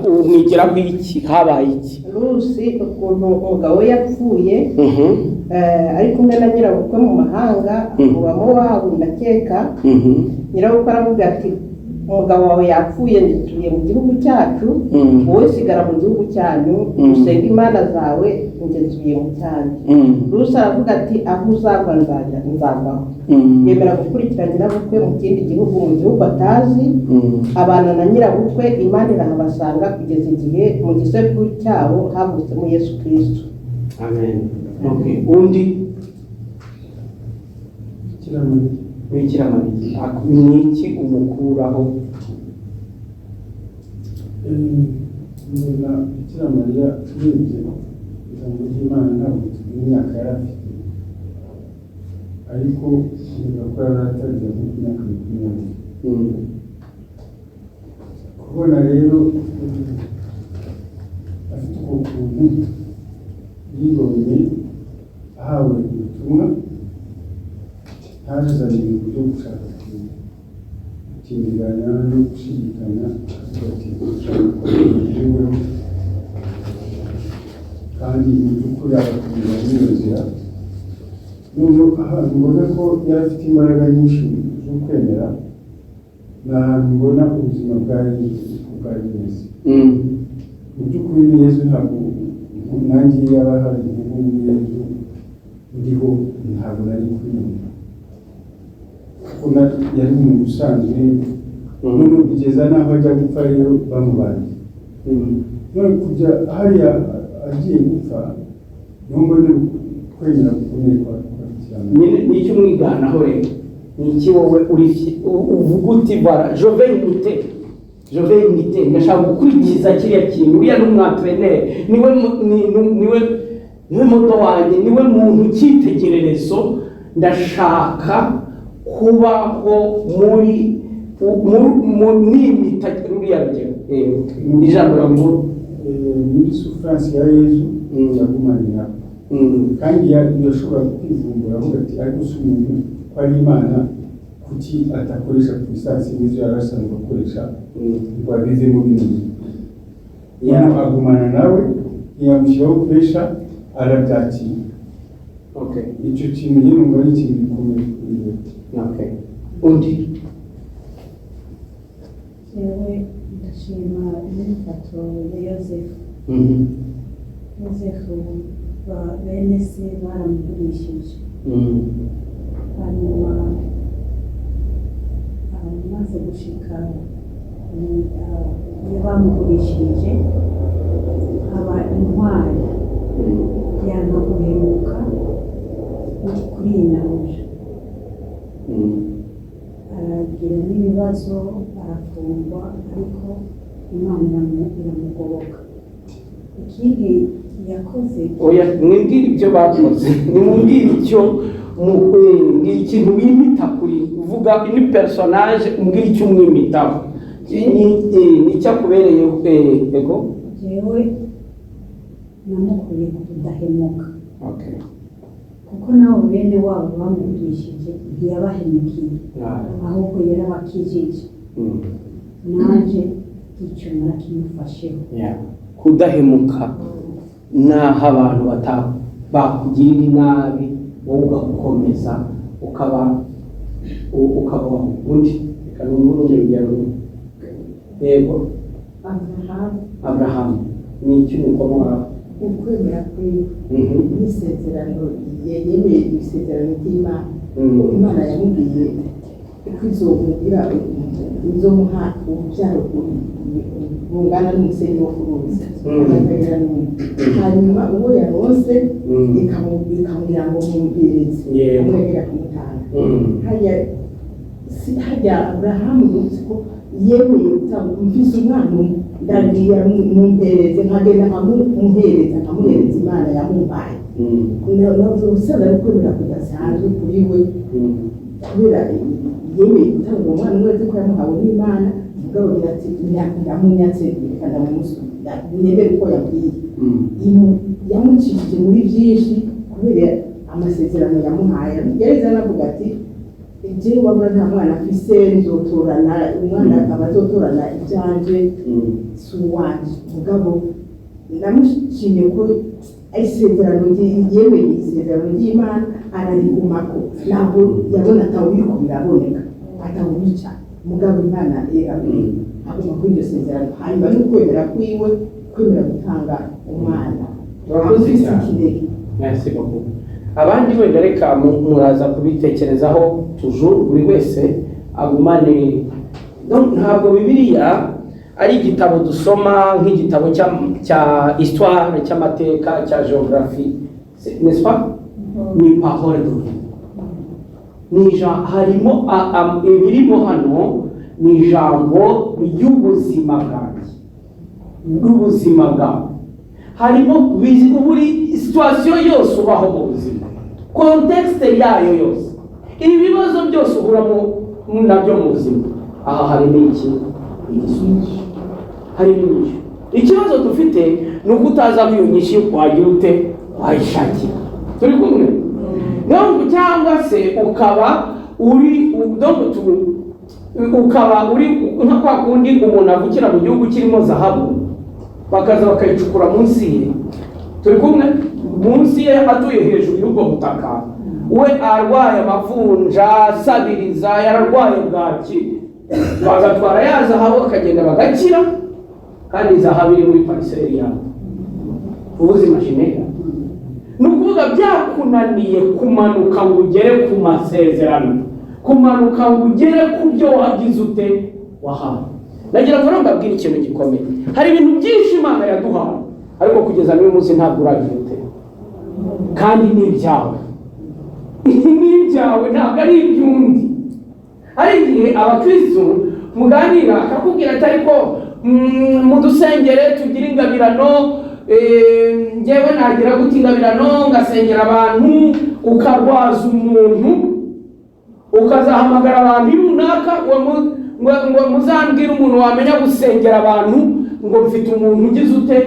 A: umwigiraho iki? Habaye iki?
B: Rusi, ukuntu umugabo we yapfuye, ari kumwe na nyirabukwe mu mahanga, mu Bamowabu ndakeka. Nyirabukwe aravuga ati: "Umugabo wawe yapfuye, dutuye mu gihugu cyacu, wowe sigara mu gihugu cyanyu, usenge imana zawe, njye nsubiye mu cyanjye." Rusi aravuga ati: "Aho uzagwa nzajya nzagwaho." Yemera gukurikira nyirabukwe mu kindi gihugu, mu gihugu atazi, abana na nyirabukwe, Imana irahabasanga kugeza igihe mu gisekuru cyabo havutsemo Yesu Kristo.
A: Amen. Okay, undi?
C: Bikira Mariya.
A: Bikira Mariya, ni iki umukuraho?
C: Mbona Bikira Mariya, urebye ijambo ry'Imana, ntabwo tuzi imyaka yari afite, ariko nkeka ko yari atagera nko ku myaka 20. Kubona rero afite uko kuntu yibonye ahawe ubutumwa, ntazazane ibintu byo gushaka gutindiganya no gushidikanya, akavuga ati: "Ushaka ko bigezweho," kandi mu by'ukuri agakomeza muri iyo nzira. Noneho ahantu mbona ko yari afite imbaraga nyinshi zo kwemera ni ahantu mbona ubuzima bwa Yezu uko bwari bumeze. Mu by'ukuri ni Yezu, ntabwo nanjye yaba hari ubu ngubu Yezu ndiho, ntabwo nari kwiyumva, kuko yari umuntu usanzwe. Noneho kugeza n'aho ajya gupfa rero bamubanye, none kujya hariya agiye gupfa, niho mbona kwemera gukomeye kwa Bikira.
A: Nyine ni icyo umwiganaho rero, ni iki wowe uri uvuga uti: "Voilà, je vais imiter, je vais imiter, ndashaka gukurikiza kiriya kintu, uriya ni umwantreneri, niwe niwe modèle wanjye, niwe muntu cyitegererezo, ndashaka kubaho muri nimita ruriya rugero"? Ijambo
C: ngo muri souffrance ya Yezu yagumanye nawe, kandi yashobora kwivumbura avuga ati: "Ariko si umuntu ko ari Imana, kuki atakoresha puissance nk'izo yari asanzwe akoresha ngo abivemo bino?" Noneho agumana nawe, ntiyamushyiraho pressure, arabyakira. Icyo kintu nyine numva ari ikintu gikomeye kuri we.
A: Okay, undi?
D: Yewe, ndashima imyifato ya Yosefu. Yosefu bene se baramugurishije, hanyuma amaze gushika iyo bamugurishije aba intwari, yanga guhemuka kuri iyi nyanja, aragira n'ibibazo, arafungwa, ariko Imana iramugoboka. Ikindi yakoze
A: Oya, mwibwire ibyo bakoze, nimubwire icyo mbwira ikintu wimita kuri, uvuga ni personnage, umbwire icyo umwimitaho. Ni icyo akubereye, ego.
D: Jewe namukuye ku kudahemuka, kuko nabo bene wabo bamugurishije ntiyabahemukiye, ahubwo yarabakijije. Naje icyo narakimufasheho.
A: Yeah. Kudahemuka n'aho abantu bakugirira inabi, wowe ugakomeza ukaba undi. Reka numve urundi rugero rumwe. Yego.
B: Abrahamu.
A: Abrahamu, ni iki umukomoraho?
B: Ukwemera kwiwe n'isezerano yemeye, isezerano ry'Imana. Imana yamubwiye ko izomugira, izomuha urubyaro rungana n'umusenyi wo ku ruzi, akatagira n'umwe. Hanyuma uwo yaronse ikamubwira ngo mumpereze, amwegera kumutanga. Hariya harya Aburahamu yumvise ko yemeye gutanga: "Mfise umwana umwe, ndagiye mumpereze," nkagenda nkamuhereza, nkamuhereza Imana yamumpaye. Usanga ari kwemera kudasanzwe kuri we, kubera yemeye gutanga uwo mwana umwe azi ko yamuhawe n'Imana. Mugabo agira ati: "Ndamunyatse, reka ndamusubiza, nemere uko yabwiye." Yamucishije muri byinshi kubera amasezerano yamuhaye. Yareze anavuga ati: "Jewe wabura nta mwana afise, nzotorana umwana, abazotorana ibyanje si uwanje." Mugabo namushimye ko isezerano yemeye isezerano ry'Imana, ararigumako ntabwo yabona atawuriko biraboneka, atawubica. Mugabo Imana aguma kuri iryo sezerano. Hanyuma n'ukwemera kwiwe, kwemera gutanga umwana
A: Urakoze
B: afise
A: cyane.
B: ikirere.
A: Merci beaucoup. Abandi wenda reka muraza kubitekerezaho toujours, buri wese agumane. Donc, ntabwo Bibiliya ari igitabo dusoma nk'igitabo cya histoire, cy'amateka, cya géographie, n'est-ce pas? Ni parole de Dieu, ni harimo ibirimo hano ni ijambo ry'ubuzima bwanjye n'ubuzima bwawe. Harimo buri situation yose ubaho mu buzima, contexte yayo yose, ibibazo byose uhuramo nabyo mu buzima. Aha harimo iki? Igisubizo. Harimo inyishu. Ikibazo dufite ni uko utazi aho iyo nyishu wagira ute, wayishakira. Turi kumwe? Donc cyangwa se ukaba uri, donc ukaba uri nka kwa kundi umuntu avukira mu gihugu kirimo zahabu, bakaza bakayicukura munsi ye. Turi kumwe? Munsi ye, atuye hejuru y'ubwo butaka, we arwaye amavunja, asabiriza, yararwaye bwaki, bagatwara ya zahabu, akagenda bagakira, kandi zahabu iri muri parcelle yawe. Ubuzima jimega ni ukuvuga byakunaniye kumanuka ngo ugere ku masezerano, kumanuka ngo ugere ku byo wagize ute, wahawe. Nagira ngo mbabwire ikintu gikomeye. Hari ibintu byinshi Imana yaduhaye, ariko kugeza n'uyu munsi ntabwo uragira ute, kandi ni ibyawe, ni ibyawe, ntabwo ari iby'undi. Hari igihe abakristu muganira akakubwira ati: "Ariko mudusengere tugire ingabirano." Njyewe nagira gute ingabirano ngasengera abantu? Ukarwaza umuntu, ukazahamagara abantu runaka ngo muzambwire umuntu wamenya gusengera abantu, ngo mfite umuntu ugize ute,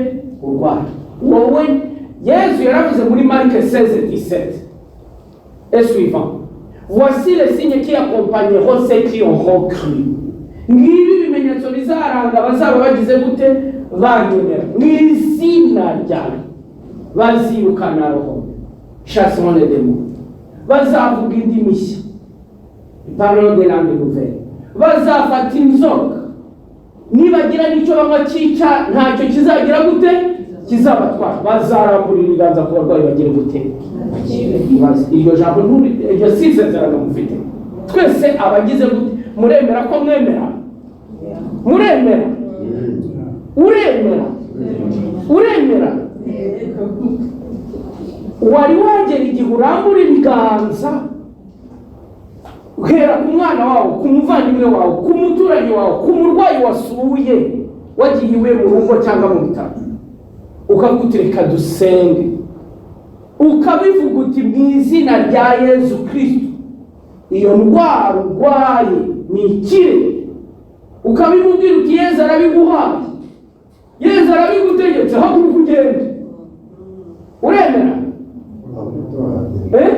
A: urwaye. Wowe, Yezu yaravuze muri Marc 16:17 et suivant: "Voici les signes qui accompagneront ceux qui auront cru." Ngibi ibimenyetso bizaranga abazaba bagize gute, banyemera: mu izina ryawe bazirukana roho, chasseront les démons, bazavuga indimi nshya, parleront des langues nouvelles, bazafata inzoka, nibagira n'icyo banywa cyica ntacyo kizagira gute, kizabatwara, bazaramburira ibiganza ku barwayi bagire gute. Iryo jambo iryo si isezerano mufite twese abagize gute? Muremera ko mwemera? Muremera? Uremera? Uremera? Wari wagera igihe urambura ibiganza, uhera ku mwana wawe, ku muvandimwe wawe, ku muturanyi wawe, ku murwayi wasuye, wagiye iwe mu rugo cyangwa mu bitaro, ukavuga uti: "Reka dusenge," ukabivuga uti: "Mu izina rya Yezu Kristo, iyo ndwara urwaye ni ikire," ukabimubwira uti: "Yezu arabiguhaye, Yezu arabigutegetse, haguruka ugende." Uremera? Eh?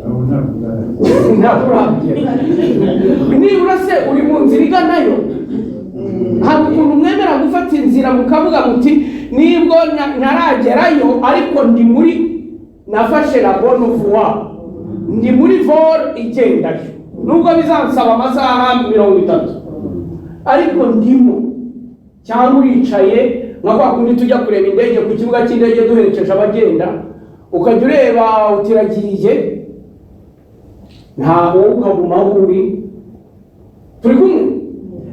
C: Aho ntabwo urahagera.
A: Ntabwo urahagera. Nibura se uri mu nzira iganayo? Hari ukuntu mwemera gufata inzira, mukavuga muti: "Nibwo ntaragerayo, ariko ndi muri, nafashe la bonne voie, ndi muri vol igendayo, nubwo bizansaba amasaha 30, ariko ndimo." Cyangwa uricaye nka kwa kundi tujya kureba indege ku kibuga cy'indege duherekeje abagenda, ukajya ureba utiragiye, nta wowe ukaguma aho uri. Turi kumwe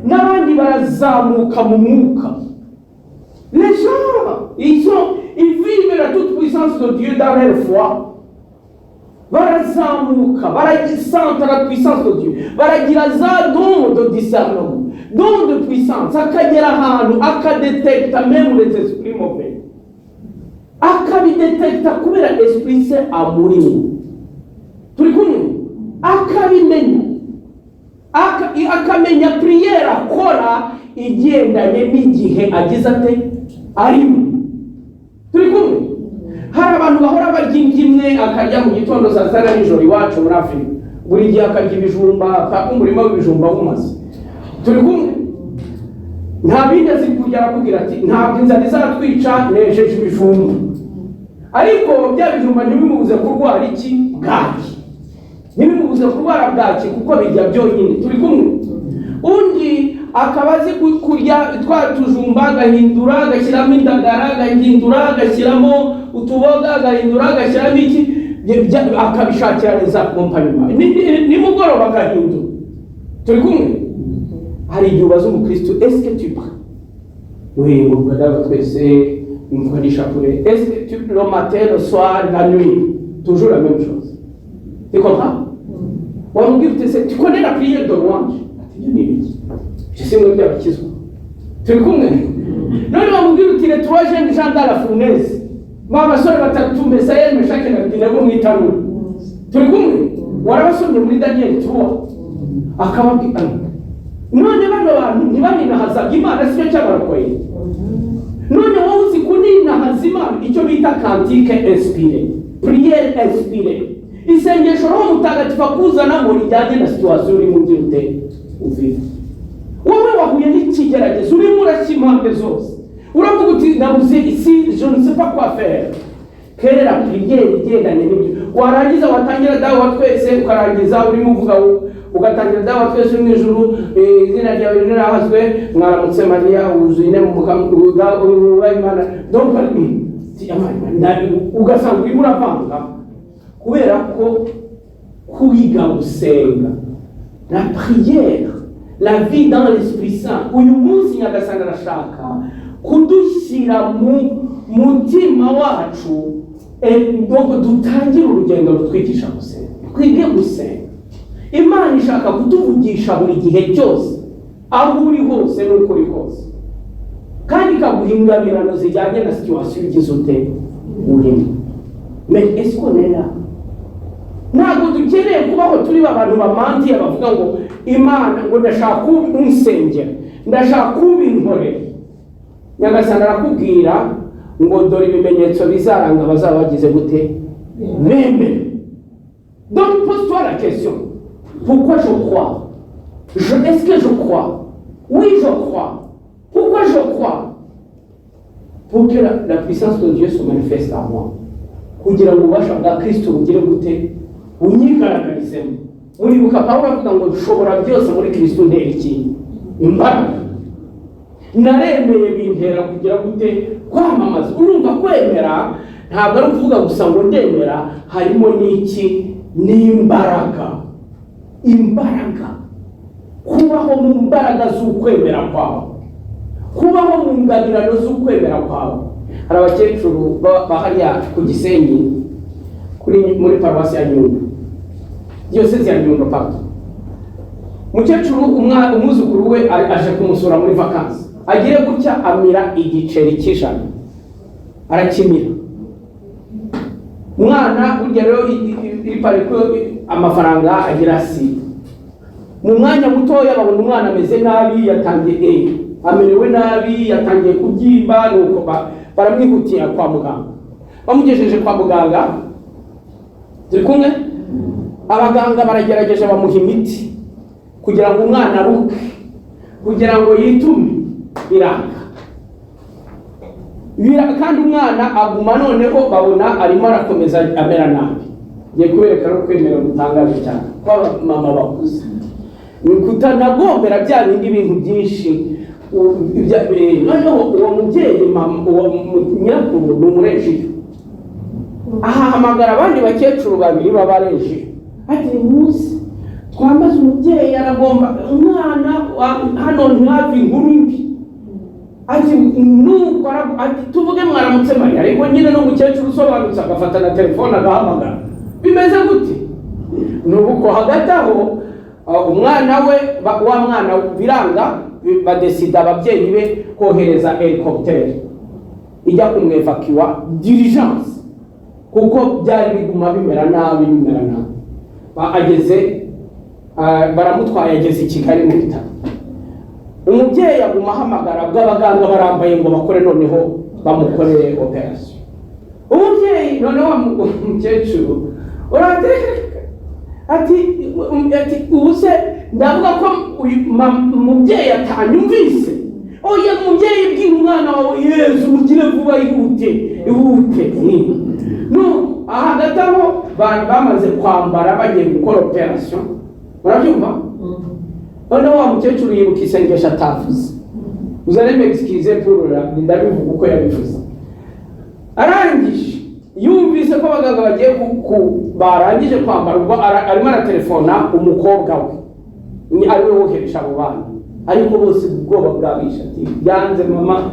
A: n'abandi barazamuka mu mwuka. Les gens, ils vivent la toute puissance de Dieu dans leur foi. Barazamuka, baragisanta la puissance de Dieu, baragira za don de discernement, don de puissance, akagera ahantu akadetekta même les esprits mauvais, akabidetekta kubera Esprit Saint amurimo. Turi kumwe? Akabimenya, akamenya prière akora igendanye n'igihe agize ate, arimo. Turi kumwe? Hari abantu bahora barya indyo imwe, akarya mu gitondo, saa sita na nijoro. Iwacu muri Afurika buri gihe akarya ibijumba, umurima w'ibijumba wumaze. Turi kumwe? Nta bindi azi kurya, arakubwira ati: "Ntabwo inzara izatwica, nejeje ibijumba." Ariko bya bijumba ntibimubuze kurwara iki? Bwaki. Ntibimubuze kurwara bwaki kuko bijya byonyine. Turi kumwe? Undi akaba azi kurya twa tujumba, agahindura agashyiramo indagara, agahindura agashyiramo utuboga, agahindura agashyiramo iki, akabishakira neza accompagnement, nimugoroba agahindura. Turi kumwe? Hari igihe ubaza umukristo: "Est-ce que tu pries?" "Oui," ngo brother, twese mvuga n'ishapure. "Est-ce que tu, le matin, le soir, la nuit, toujours la même chose?" Tu comprends? Wamubwira uti: "Se tu connais la prière de louange?" Ati: "Ibyo ni ibiki? Ibyo si mwe by'abakizwa." Turi kumwe? None wamubwira uti: "Les trois jeunes gens dans la fournaise, ba basore batatu, Mesayeli, Meshaki na Abedenego mu itanura," turi kumwe, warabasomye muri Daniel 3, akababwira None bano bantu ntibaninahazaga Imana, sicyo cyabarokoye? None wowe uzi kuninahaza Imana, icyo bita cantique inspiré, prière inspirée, isengesho Roho Mutagatifu akuzanamo rijyanye na situation urimo ugira ute ufite. Wowe wahuye n'ikigeragezo, urimo urashya impande zose, uravuga uti: "Nabuze isi, je ne sais pas quoi faire." Kera prière igendanye n'ibyo, warangiza watangira "Dawe wa twese", ukarangiza urimo uvuga, ugatangira "Dawe wa twese uri mu ijuru, izina ryawe rirahazwe, mwaramutse Mariya wuzuye inema, wubaha Imana." Donc ugasanga urimo uravanga, kubera ko kwiga gusenga, la prière, la vie dans l'Esprit Saint, uyu munsi Nyagasani arashaka kudushyira mu mutima wacu. Donc dutangire urugendo rutwigisha gusenga, twige gusenga. Imana ishaka kutuvugisha buri gihe cyose, aho uri hose n'uko uri hose, kandi ikaguha ingabirano zijyanye na situation ugize ute urimo. Mais est-ce qu'on est là? Ntabwo dukeneye kubaho turi abantu bamantiye, bavuga ngo Imana, ngo ndashaka unsengera, ndashaka ubinkorera. Nyagasani arakubwira ngo: "Dore ibimenyetso bizaranga abazaba bagize gute? Bemere." Donc pose-toi la question: pourquoi je crois? Est-ce que je crois? Oui, je crois. Pourquoi je crois? Pour que la puissance de Dieu se manifeste en moi, kugira ngo ububasha bwa Kristo bugire gute? Bunyigaragarizemo. Muribuka Pawulo avuga ngo: "Nshobora byose muri Kristo untera iki? Imbaraga. Naremeye, bintera kugira gute? Kwamamaza." Urumva, kwemera ntabwo ari ukuvuga gusa ngo ndemera, harimo n'iki? N'imbaraga. Imbaraga, kubaho mu mbaraga z'ukwemera kwawe, kubaho mu ngabirano z'ukwemera kwawe. Hari abakecuru ba hariya ku Gisenyi, kuri muri paruwasi ya Nyundo, diyosezi ya Nyundo, pardon. Umukecuru, umwuzukuru we aje kumusura muri vacances, agire gutya amira igiceri cy'100, arakimira. Umwana burya rero iri pariko amafaranga agira sida. Mu mwanya mutoya babona umwana ameze nabi, yatangiye amerewe nabi, yatangiye kubyimba. Nuko baramwihutira kwa muganga. Bamugejeje kwa muganga, turi kumwe, abaganga baragerageje, bamuha imiti kugira ngo umwana aruke, kugira ngo yitume, biranga. Kandi umwana aguma, noneho babona arimo arakomeza amera nabi. Ngiye kubereka no kwemera gutangaje cyane kw'abamama bakuze, ni kutanagombera bya bindi bintu byinshi. Noneho uwo mubyeyi, mama, uwo nyirakuru ni umurejiyo, ahahamagara abandi bakecuru babiri b'abarejiyo, ati: "Muze twambaze umubyeyi, aragomba umwana hano ntihave inkuru mbi." Ati nuko ati: "Tuvuge mwaramutse Mariya." Ariko nyine n'umukecuru usobanutse agafata na telefone agahamagara: "Bimeze gute?" Nuko hagati aho umwana we wa mwana biranga, badesida ababyeyi be kohereza hélicoptère ijya kumwevakiwa d'urgence, kuko byari biguma bimera nabi, bimera nabi. Ageze baramutwaye, ageze i Kigali mu bitaro. Umubyeyi aguma ahamagara bw'abaganga barambaye ngo bakore, noneho bamukorere opération. Umubyeyi noneho umukecuru uratereka ati: "Ubu se ndavuga ko uyu umubyeyi atanyumvise?" Oya, mubyeyi, bwira umwana wawe Yezu, mugire vuba, ihute, ihute. No hagati aho bamaze kwambara, bagiye gukora opération, urabyumva? Noneho wa mukecuru yibuka isengesho atavuze. Vous allez m'excuser pour la, ndabivuga uko yabivuze. Arangije yumvise ko abaganga bagiye barangije kwambara, ubwo arimo aratelefona umukobwa we, ni ari we wohereje abo bana, ariko bose ubwoba bwabishe. Ati: "Byanze mama,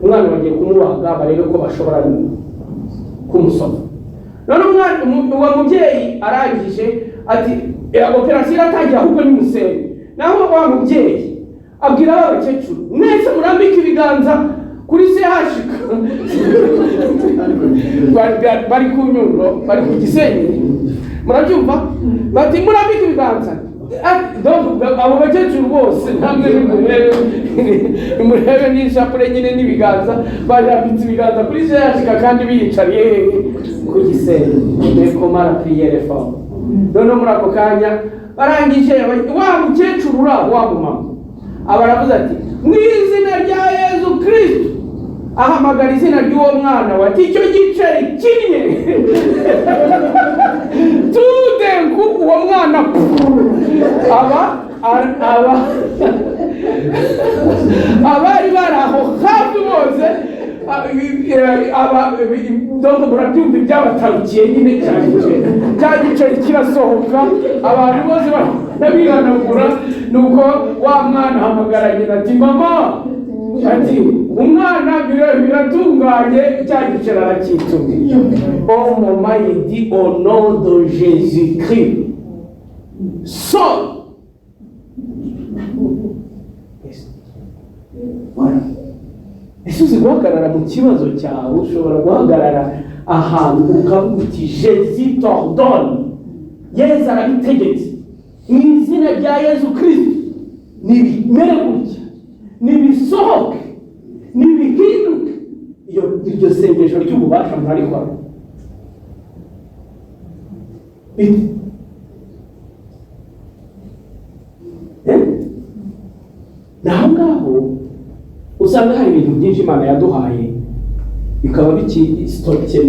A: umwana bagiye kumubaga barebe ko bashobora kumusoma." None umwana uwo mubyeyi arangije ati: "Opération iratangira, ahubwo nimusenge." Naho wa mubyeyi abwira ba bakecuru: "Mwese murambike ibiganza kuri CHUK." Bari ku Nyundo, bari ku Gisenyi, murabyumva? Bati: "Murambike ibiganza." Donc abo bakecuru bose namwe nimurebe n'ishapure nyine n'ibiganza, barambitse ibiganza kuri CHK kandi biyicariye hehe? Ku gisenge. Mais comment la prière est forte! Noneho muri ako kanya barangije, wa mukecuru uri aho, wa mumama aba aravuze ati: "Mu izina rya Yezu Kristo." Ahamagara izina ry'uwo mwana we, ati: "Icyo giceri kimwe." Tudenku uwo mwana aba abari bari aho hafi bose aba, donc murabyumva ibyabatarukiye nyine. Cya giceri kirasohoka, abantu bose barabihanagura. Nuko wa mwana ahamagara nyina ati: "Mama," ati: "Umwana biratunganye, cya giceri arakitumye." Au moment il dit: "Au nom de Jésus Christ, sors." Yes. Voilà. Ese uzi guhagarara mu kibazo cyawe? Ushobora guhagarara ahantu ukavuga uti: "Jésus t'ordonne, Yezu arabitegetse, mu izina rya Yezu Kristo nibimere gutya, nibisohoke, nibihinduke." Iyo iryo sengesho ry'ububasha murarikora bite? Eh? Ni aho ngaho usanga hari ibintu byinshi Imana yaduhaye bikaba bikisitoke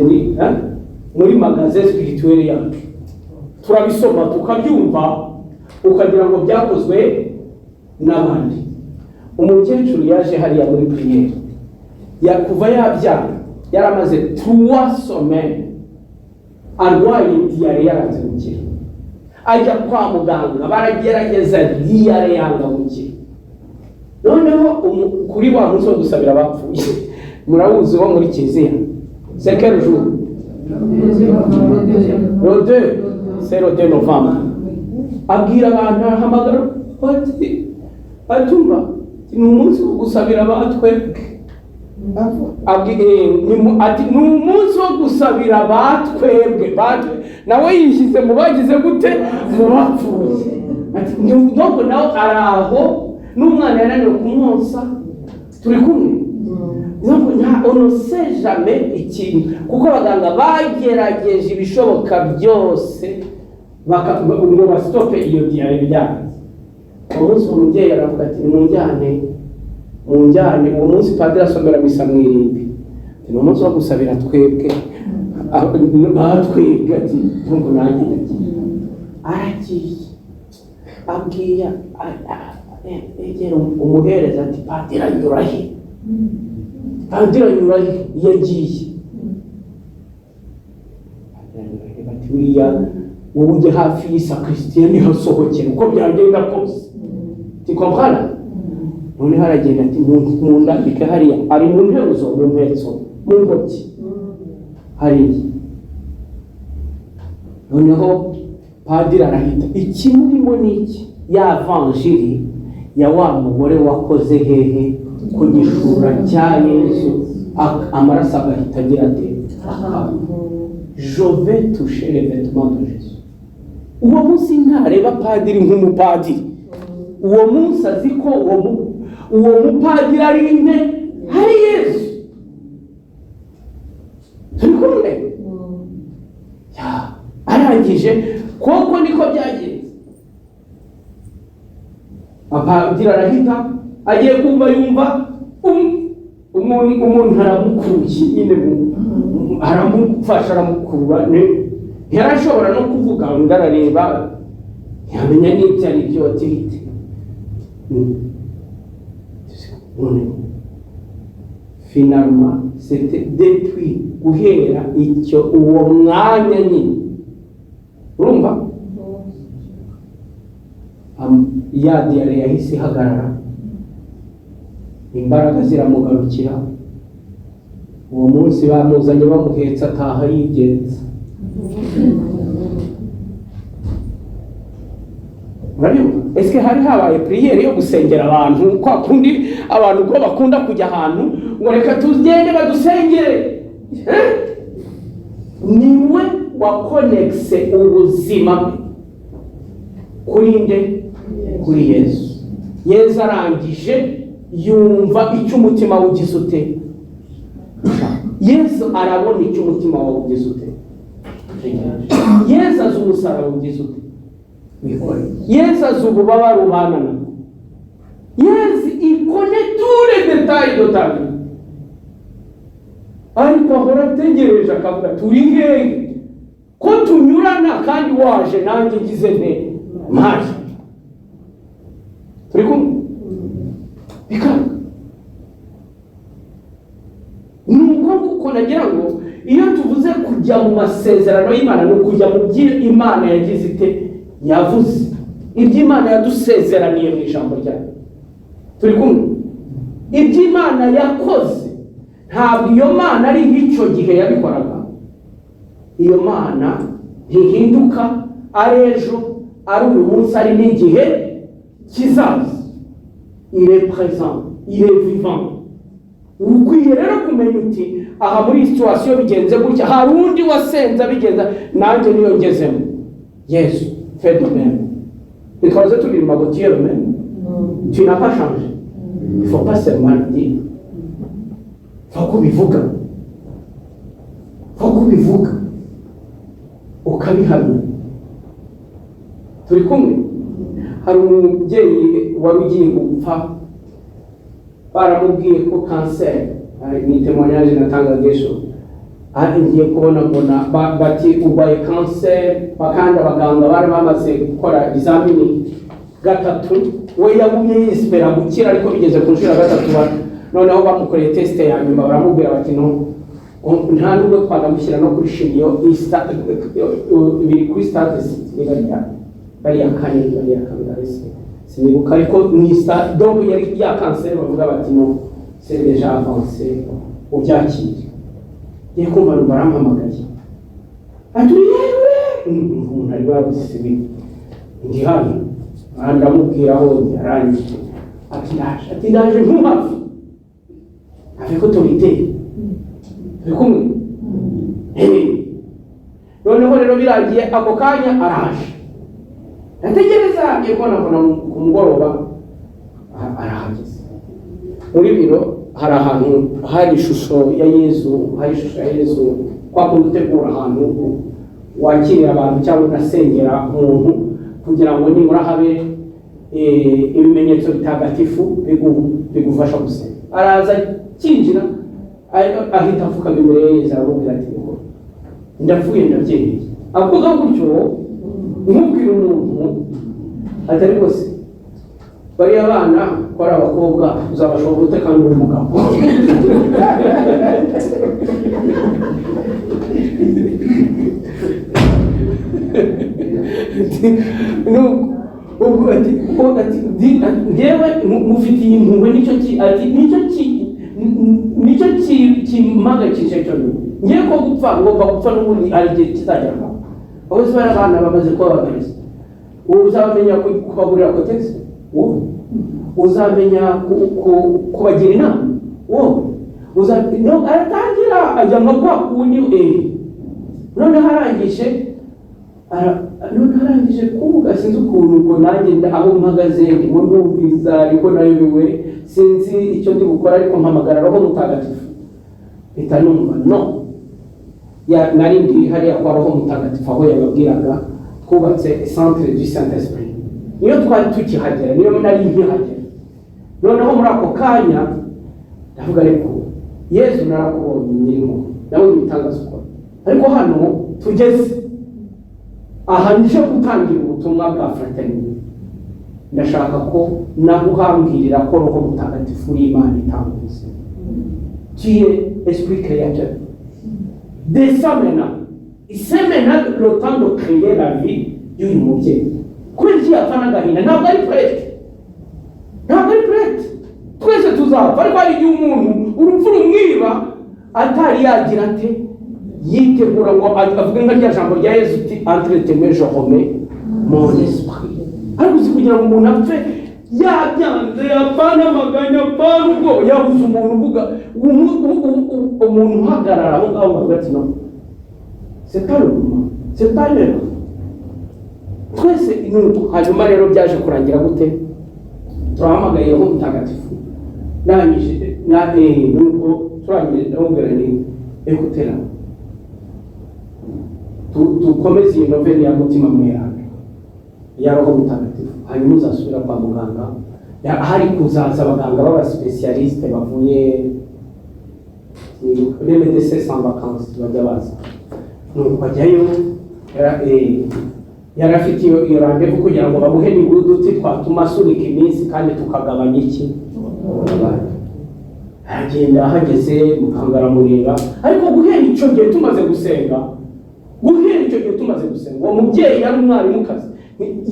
A: muri magasin spirituel yacu. Turabisoma, tukabyumva, ukagira ngo byakozwe n'abandi. Umukecuru yaje hariya muri prière ya kuva yabyara, yaramaze 3 semaines arwaye diarrhée, yaranze gukira. Ajya kwa muganga, baragerageza, diarrhée yanga gukira. Noneho kuri wa munsi wo gusabira abapfuye, murawuzi wo muri kiliziya, c'est quel jour? Le 2, c'est le 2 novembre. Abwira abantu, arahamagara ati: "Atumva, ni umunsi wo gusabira abatwebwe." Ati: "Ni umunsi wo gusabira abatwebwe." Nawe yishyize mu bagize gute? Mu bapfuye. Ati donc nawe ari aho, n'umwana yananiwe kumwonsa. Turi kumwe? Donc nta, on ne sait jamais ikintu, kuko abaganga bagerageje ibishoboka byose ngo basitope iyo diarrhée, byanze. Uwo munsi uwo mubyeyi aravuga ati: "Nimunjyane, munjyane." Uwo munsi padiri asomera misa mu irimbi. Ati: "Ni umunsi wo gusabira twebwe batwebwe." Ati: "Ntabwo nanjye ndagiye." Aragiye, abwiye egera umuhereza ati: "Padiri anyura he? Padiri anyura he iyo agiye?" "Padiri anyura he?" Bati: "Buriya wowe ujye hafi y'isakrisitiya, niho asohokera uko byagenda kose." Tu comprends? Noneho aragenda ati: "Mundambike hariya." Ari mu nteruzo, mu mpetso, mu ngobyi hariya. Noneho padiri arahita. Ikimurimo ni iki? Ya vanjiri ya wa mugore wakoze hehe? Ku gishura cya Yezu, amaraso agahita agira ate? Akaba. "Je vais toucher les vêtements de Jésus." Uwo munsi ntareba padiri nk'umupadiri. Uwo munsi azi ko uwo mupadiri ari nde? Ari Yezu. Turi kumwe? Ya, arangije koko niko byagenze. Apadiri arahita, agiye kumva yumva umuntu aramukuye nyine, aramufasha, aramukurura. Ntiyarashobora no kuvuga, undi arareba ntiyamenya n'ibyo ari byo. Ati: "Bite none?" Finalement, c'était depuis, guhera icyo uwo mwanya nyine, urumva ya diarrhée yahise ihagarara, imbaraga ziramugarukira. Uwo munsi bamuzanye bamuhetse, ataha yigenza. Urabyumva? Ese hari habaye prière yo gusengera abantu, kwa kundi abantu ko bakunda kujya ahantu ngo: "Reka tugende badusengere"? Eh? Niwe wakonegise ubuzima bwe. Kuri nde? Kuri Yesu. Yesu arangije yumva icyo umutima we ugize ute. Yesu arabona icyo umutima wawe ugize ute. Yesu azi umusaraba ugize ute wikoreye. Yesu azi ububabare ubana nabwo. Yesu il connaît tous les détails de ta vie, ariko ahora ategereje akavuga turi hehe ko tunyurana kandi waje nanjye ngize nte mpaje turi kumwe bikanga. Nuko nguko nagira ngo iyo tuvuze kujya mu masezerano y'Imana ni ukujya mu byo Imana yagize ite yavuze, ibyo Imana yadusezeraniye mu ijambo ryayo. Turi kumwe? Ibyo Imana yakoze ntabwo iyo Mana ari nk'icyo gihe yabikoraga. Iyo Mana ntihinduka, ari ejo, ari uyu munsi, ari n'igihe kizaza. Il est présent, il est vivant. Ukwiye rero kumenya uti aha muri situation bigenze gutya, hari undi wasenze abigenza, nanjye niyo ngezemo. Yesu fait de même. Bitwaze turirimba ngo tu es le même, tu n'as pas changé. Il faut pas seulement le dire, faut kubivuga, faut kubivuga ukabihamya. Turi kumwe? Hari umubyeyi wari ugiye gupfa, baramubwiye ko kanseri, ni témoignage natangaga ejo, ngiye kubona mbona bati urwaye kanseri, kandi abaganga bari bamaze gukora ibizamini gatatu, we yagumye yisipera gukira, ariko bigeze ku nshuro ya gatatu noneho bamukoreye test ya nyuma baramubwira bati no nta nubwo twanamushyira no kuri chimio, biri kuri stade bariya kane bariya kangahe sinibuka, ariko ni donc yari ya kanseri bavuga bati no c'est déjà avancé ubyakire. Ngiye kumva numva arampamagaye ati yewe, umuntu ari babisibi ndi hano, ndamubwira aho yarangije ati ndaje, ati ndaje ntuhave avec autorité. Turi kumwe? Noneho rero birangiye ako kanya araje, ndategereza ngiye kubona mbona ku mugoroba arahageze. Muri biro hari ahantu hari ishusho ya Yesu, hari ishusho ya Yesu kwa kundi utegura ahantu wakirira abantu cyangwa ugasengera umuntu kugira ngo nibura habe ibimenyetso bitagatifu bigufasha gusenga. Araza akinjira ahita apfukama imbere ya Yesu aramubwira ati ndapfuye ndabyemeye. Avuga gutyo nkubwira umuntu atari rwose bariya bana ko ari abakobwa uzabashobora ute kandi uri umugabo. Ubwo ati njyewe mufitiye impuhwe, nicyo ati nicyo kimpangayikishije cyo ngiye ko gupfa ngomba gupfa n'ubundi hari igihe kizagera aho. Aho se bari abana bamaze kubabagareza, wowe uzamenya kubagurira kotegisi, wowe uzamenya kubagira inama, wowe aratangira ajya nka kwa kundi noneho arangije kuvuga sinzi ukuntu ubwo nanjye aho mpagaze ndimo ndumviriza ariko nayobewe sinzi icyo ndi gukora, ariko mpamagara Roho Mutagatifu mpita numva no nari ndi hariya kwa Roho Mutagatifu aho yababwiraga twubatse centre du Saint Esprit, niyo twari tukihagera, niyo nari nkihagera. Noneho muri ako kanya ndavuga ariko Yesu narakubonye nyirimo nawe ibitangaza ukora, ariko hano tugeze aha nje gutangira ubutumwa bwa fraternité, ndashaka ko naho uhambwirira ko Roho Mutagatifu uri Imana itanga ubuzima, tu es esprit créateur. Descends maintenant, c'est maintenant le temps de créer la vie y'uyu mubyeyi. Kubera iki yapfa n'agahinda? Ntabwo ari prête, ntabwo ari prête. Twese tuzapfa, ariko hari igihe umuntu urupfu rumwiba atari yagira ate yitegura ngo avuge nka rya jambo rya Yesu uti entre tes mains je remets mon esprit. Ariko uzi kugira ngo umuntu apfe yabyanze, yapfana amaganya, apfana ubwo yabuze umuntu uvuga, umuntu uhagarara aho ngaho avuga ati non, c'est pas le moment, c'est pas l'heure. Twese nuko. Hanyuma rero byaje kurangira gute? Turahamagaye Roho Mutagatifu, ndangije na nuko turangije, ndamubwira ni écoutez, dukomeze iyi neuvaine ya Mutima Mweranda, ya Roho Mutagatifu, hanyuma uzasubira kwa muganga. Hari kuzaza abaganga b'aba spécialistes bavuye les Médecins sans vacances, bajya baza. Nuko ajyayo, yari afite iyo rendez-vous kugira ngo bamuhe nibura uduti twatuma asunika iminsi kandi tukagabanya iki? Ububabare. Aragenda, ahageze muganga aramureba. Ariko guhera icyo gihe tumaze gusenga, guhera icyo gihe tumaze gusenga, uwo mubyeyi yari umwarimukazi,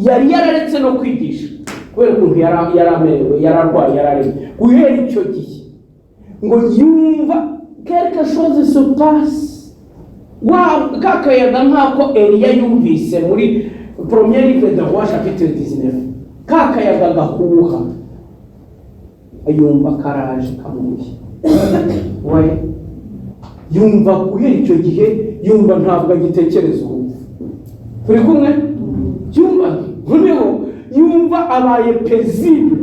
A: yari yararetse no kwigisha kubera ukuntu yari amerewe, yari arwaye, yari arembye. Guhera icyo gihe ngo yumva quelque chose se passe, wa ka kayaga nk'ako Eliya yumvise muri Premier livre de Rois chapitre 19, ka kayaga gahuha, yumva karaje kamushye we. Yumva guhera icyo gihe, yumva ntabwo agitekereza urupfu. Turi kumwe? Yumva noneho yumva abaye paisible,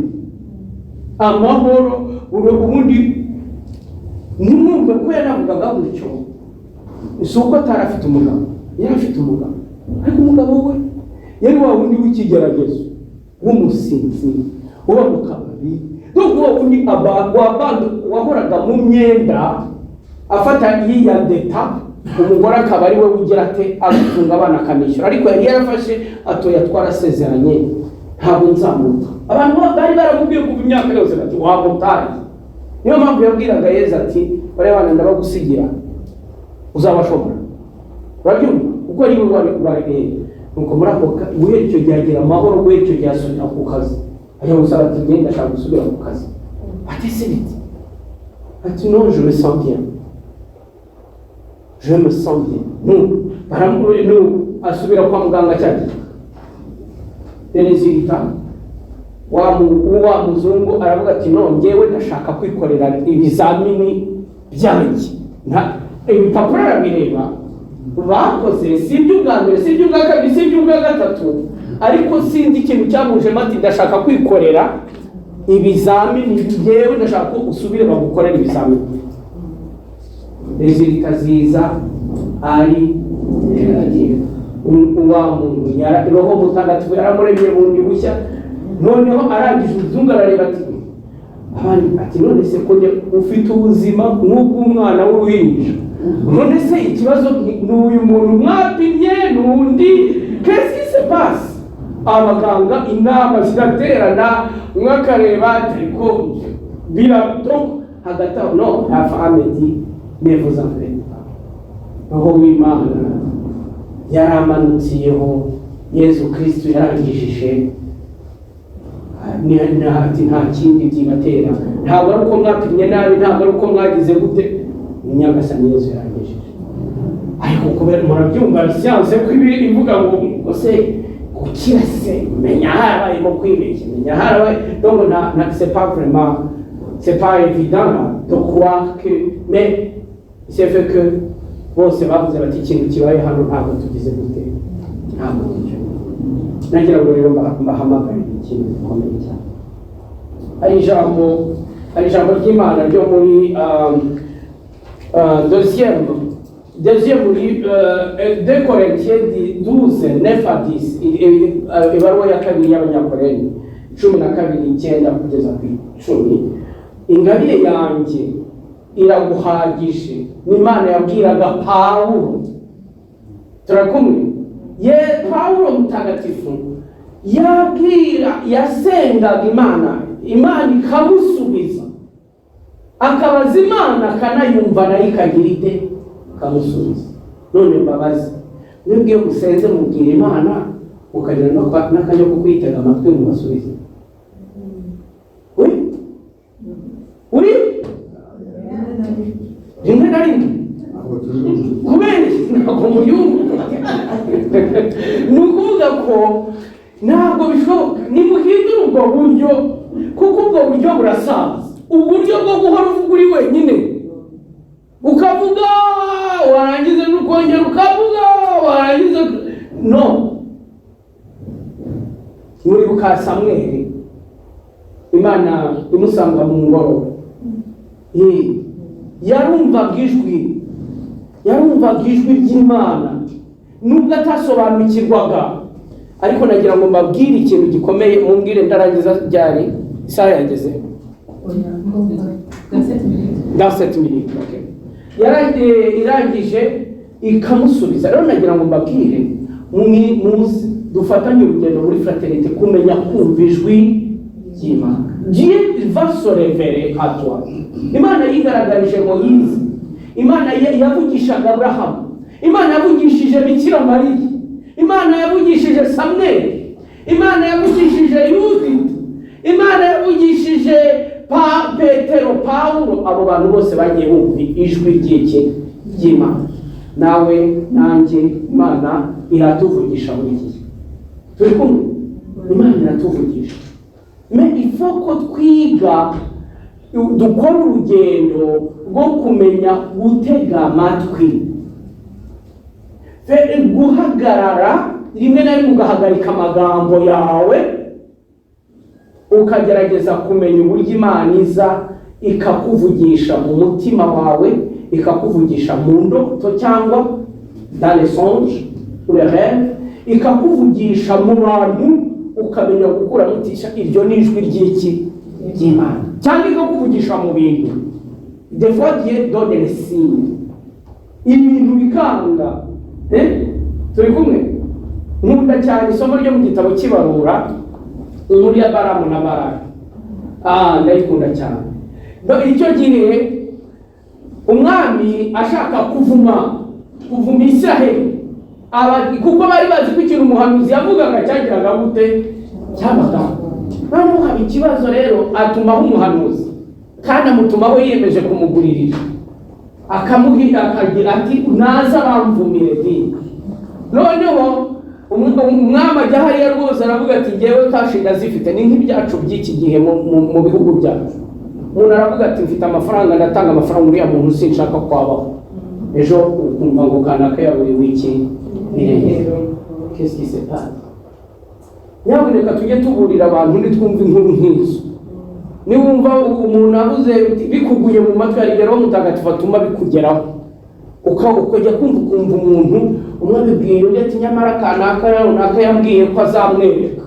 A: amahoro. Ubundi ntimwumve ko yanavugaga gutyo, si uko atari afite umugabo. Yari afite umugabo, ariko umugabo we yari wa wundi w'ikigeragezo, w'umusinzi, uba mu kabari, no wa wundi wahoraga mu myenda, afata yiyandeta, umugore akaba ari we ugira ate? Agatunga abana, akanishyura. Ariko yari yarafashe atoya, twarasezeranye, ntabwo nzamuta. Abantu bari baramubwiye kuva imyaka yose bati wamutaye. Niyo mpamvu yabwiraga Yezu ati: "Bariya bana ndabagusigira, uzabashobora." Urabyumva? Kuko ari we wari. Nuko muri ako guhera icyo gihe agira amahoro. Guhera icyo gihe asubira ku kazi, ajya gusaba ati: "Ngenda, ndashaka gusubira ku kazi." Ati: "Se bite?" Ati: "Non, je me sens bien, je me sens bien." Nu asubira kwa muganga cya gihe, résultat, wa muzungu aravuga ati: "No, njyewe ndashaka kwikorera ibizamini byanjye." Ibipapuro arabireba bakoze, si iby'ubwa mbere, si iby'ubwa kabiri, si iby'ubwa gatatu, ariko sinzi ikintu cyamujemo, ati: "Ndashaka kwikorera ibizamini, njyewe ndashaka ko usubire bagukorera ibizamini." Résultat ziza ari négatif. Wa muntu Roho Mutagatifu yaramuremye bundi bushya. Noneho arangije, umuzungu arareba ati abandi, ati: "None se ko njye ufite ubuzima nk'ubw'umwana w'uruhinja, none se ikibazo ni uyu muntu mwapimye, ni undi? Qu'est-ce qui se passe?" Abaganga inama ziraterana, umwe akareba ati ariko bira. Donc hagati aho, no la femme dit: "Ne vous en faites pas, Roho w'Imana yaramanutsiyeho, Yezu Kristu yarangijije." Ati: "Nta kindi byibatera, ntabwo ari uko mwapimye nabi, ntabwo ari uko mwagize gute, ni Nyagasani Yezu yarangijije." Ariko kubera murabyumva siyanse ko ibi ivuga ngo se gukira se menya harabayemo kwibeshya, menya harabaye. Donc na c'est pas vraiment, c'est pas évident de croire que, mais c'est fait que bose bavuze bati: "Ikintu kibaye hano ntabwo tugize gute, ntabwo tujya." Nagira ngo rero mbahamagarire ikintu gikomeye cyane. Hari ijambo ry'Imana ryo muri deuxième 2 Corinthiens 12 9 à 10, ibaruwa ya kabiri y'Abanyakorenti 12, 9 kugeza ku 10: "Ingabire yanjye iraguhagije." Ni Imana yabwiraga Pawulo. Turakumwe? Ye Pawulo mutagatifu yabwira, yasengaga Imana, Imana ikamusubiza, akabaza Imana akanayumva, nayo ikagira ite? Ikamusubiza. None mbabazi, mwebwe iyo musenze mubwira Imana, mukagira n'akanya ko kuyitega amatwi ngo basubize? Uri uri rimwe na rimwe.
C: Ntabwo turi.
A: Kubera iki? Ntabwo muyumva. Ni ukuvuga ko ntabwo bishoboka. Nimuhindure ubwo buryo, kuko ubwo buryo burasaza, uburyo bwo guhora uvuga uri wenyine, ukavuga warangiza n'ukongera ukavuga warangiza. No Muribuka Samweli, Imana imusanga mu ngoro. Yarumvaga ijwi, yarumvaga ijwi ry'Imana nubwo atasobanukirwaga. Ariko nagira ngo mbabwire ikintu gikomeye, mumbwire ndarangiza ryari? Isaha yageze dans 7 minutes. Okay. Irangije ikamusubiza. Rero nagira ngo mbabwire, muze dufatanye urugendo muri fraternité, kumenya kumva ijwi ry'Imana. Dieu va se révéler à toi. Imana yigaragarije Moyize, Imana yavugishaga Aburahamu, Imana yavugishije Bikira Mariya, Imana yavugishije Samweli, Imana yavugishije Yudita, Imana yavugishije Petero, Pawulo. Abo bantu bose bagiye bumva ijwi ry'iki? Ry'Imana. Nawe nanjye Imana iratuvugisha buri gihe. Turi kumwe? Imana iratuvugisha, mais il faut ko twiga, dukora urugendo rwo kumenya gutega amatwi, guhagarara rimwe na rimwe ugahagarika amagambo yawe, ukagerageza kumenya uburyo Imana iza ikakuvugisha mu mutima wawe, ikakuvugisha mu ndoto cyangwa dans les songes ou les rêves, ikakuvugisha mu bantu, ukamenya gukuramo utisha iryo ni ijwi ry'iki? Ry'Imana. Cyangwa ikakuvugisha mu bintu. Des fois Dieu donne les signes, ibintu bikanga. Turi kumwe? Nkunda cyane isomo ryo mu gitabo cy'Ibarura, inkuru ya Baramu na Baraki. Ndayikunda cyane. Icyo gihe umwami ashaka kuvuma Israheli, kuko bari bazi ko ikintu umuhanuzi yavugaga cyagiraga gute? Cyabaga. Noneho haba ikibazo rero, atumaho umuhanuzi, kandi amutumaho yiyemeje kumuguririra, akamuhiga, akagira ati: "Naza bamvumire di." Noneho umwami ajya hariya rwose, aravuga ati: "Ngewe cash ndazifite." Ni nk'ibyacu by'iki gihe mu bihugu byacu. Umuntu aravuga ati: "Mfite amafaranga, ndatanga amafaranga, uriya muntu sinshaka kwabaho." Ejo ukumva ngo kanaka yaburiwe iki? Irengero. Qu'est-ce qui se passe? Nyamuneka tujye tuburira abantu nitwumva inkuru nk'izo. Niwumva umuntu avuze bikuguye mu matwi, hari igihe Roho Mutagatifu atuma bikugeraho, ukajya kumva ukumva umuntu umwe abibwiye undi ati: "Nyamara kanaka runaka yambwiye ko azamwereka."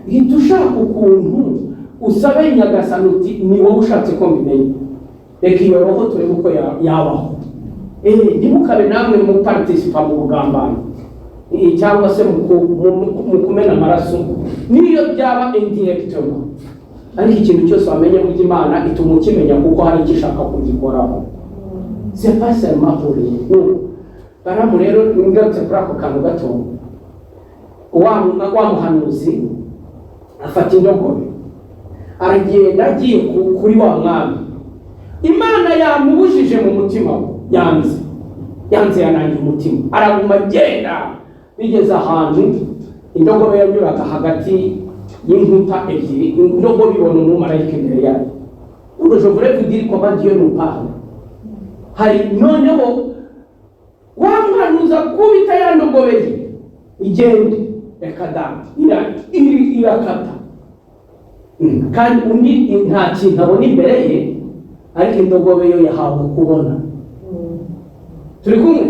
A: Hita ushaka ukuntu usabe Nyagasani uti: "Ni wowe ushatse ko mbimenya, reka iyo roho turebe uko yabaho." Ntimukabe namwe muparticipa mu bugambanyi cyangwa se mu kumena amaraso, niyo byaba indirectement. Ariko ikintu cyose wamenye burya Imana ituma ukimenya kuko hari icyo ishaka kugikoraho, c'est pas seulement pour rien. Baramu rero, ngarutse kuri ako kantu gato, wa muhanuzi afata indogobe, aragenda, agiye kuri wa mwami. Imana yamubujije mu mutima we, yanze, yanze, yanangiye umutima, araguma agenda. Bigeze ahantu indogobe yanyuraga hagati y'inkuta ebyiri, indogobe ibona umumarayika imbere yayo. Ubwo je voulais vous dire comment Dieu nous parle. Hari noneho wa muhanuzi akubita ya ndogobe ye: "Igende." Reka da, irakata. Kandi undi nta kintu abona imbere ye, ariko indogobe yo yahawe kubona. Turi kumwe?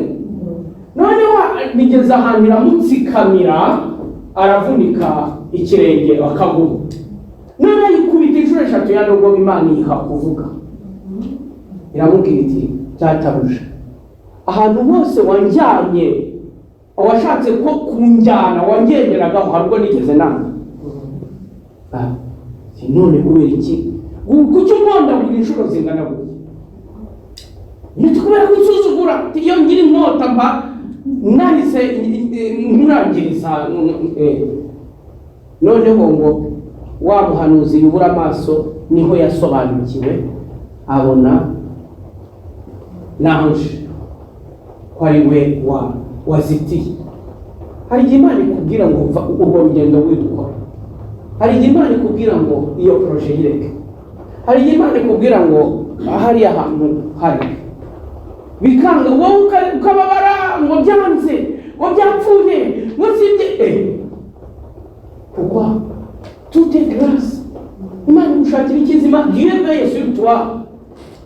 A: Noneho bigeze ahantu iramutsikamira, aravunika ikirenge, akaguru. Noneho ikubita inshuro eshatu ya ndogobe, Imana iyiha kuvuga, iramubwira iti: "Databuja, ahantu hose wanjyanye, washatse ko kunjyana, wangenderagaho, hari ubwo nigeze nanga? None kubera iki? Kuki umpondagura inshuro zingana gutya?" Ni kubera ko unsuzugura. Iyo ngira inkota mba nahise nkurangiriza. Noneho ngo wa muhanuzi yubura amaso, niho yasobanukiwe, abona l'ange ko ari we wa wazitiye. Hari igihe Imana ikubwira ngo urwo rugendo widukora, hari igihe Imana ikubwira ngo iyo projet yireke, hari igihe Imana ikubwira ngo hariya hantu hari bikanga, wowe ukababara ngo byanze, ngo byapfuye, ngo sibye. Pourquoi? Tout est grâce. Imana igushakira ikizima. Dieu veille sur toi.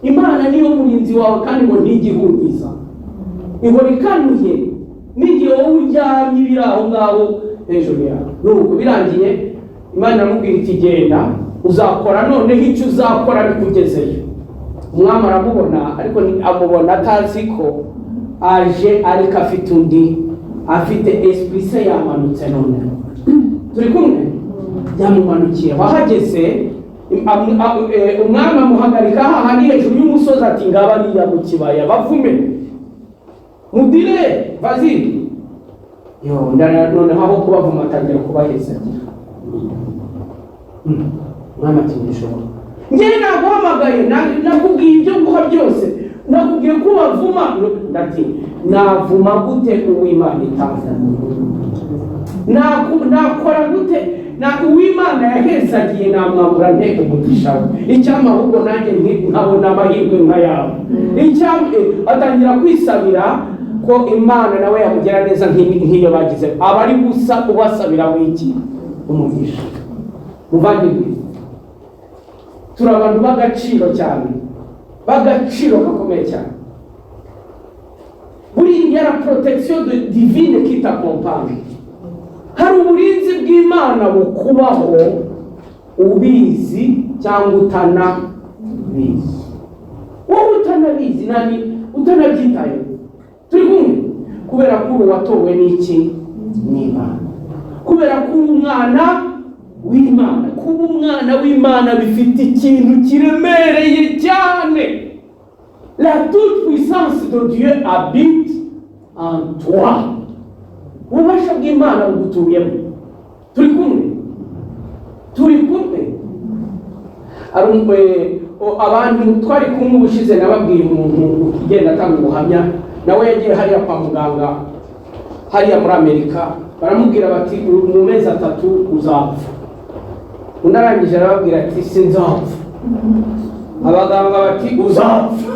A: Imana niyo murinzi wawe, kandi ngo ntigihungiza, ihora ikanuye n'igihe wowe uryamye biri aho ngaho hejuru yawe. Nuko birangiye, Imana iramubwira iti: "Genda, uzakora noneho icyo uzakora bikugezeyo." Umwami aramubona, ariko amubona atazi ko aje, ariko afite undi, afite esprit se yamanutse. Noneho turi kumwe, yamumanukiye. Wahageze, umwami amuhagarika hahandi hejuru y'umusozi, ati: "Ngaba ariya mu kibaya, bavume, mudire vazi yo." Noneho aho kubavuma atangira kubaheza. Umwami ati: "Ntibishoboka, njyewe naguhamagaye, nakubwiye ibyo nguha byose, nakubwiye ko bavuma." Ndati: "Navuma gute uw'Imana itavuma? Nakora gute na uw'Imana yahezagiye? Namwambura nte umugisha we? Icyampa ahubwo nanjye nkabona amahirwe nka yawe." Icyampa atangira kwisabira ko Imana nawe yamugira neza nk'iyo bagize. Aba ari gusa ubasabira w'iki? Umugisha. Muvandimwe, turi abantu b'agaciro cyane, b'agaciro gakomeye cyane. Buriya la protection divine qui t'accompagne, hari uburinzi bw'Imana bukubaho ubizi cyangwa utanabizi, wowe utanabizi nani utanabyitayeho. Turi kumwe? Kubera ko uri watowe n'iki? N'Imana. Kubera ko uri umwana w'Imana. Kuba umwana w'Imana bifite ikintu kiremereye cyane. La toute puissance de Dieu habite en toi. Ububasha bw'Imana bugutuyemo. Turi kumwe? Turi kumwe? Abantu twari kumwe ubushize, nababwiye umuntu ugenda atanga ubuhamya. Nawe yagiye hariya kwa muganga, hariya muri Amerika, baramubwira bati: "Mu mezi 3 uzapfa." Undi arangije arababwira ati: "Sinzapfa." Abaganga bati: "Uzapfa."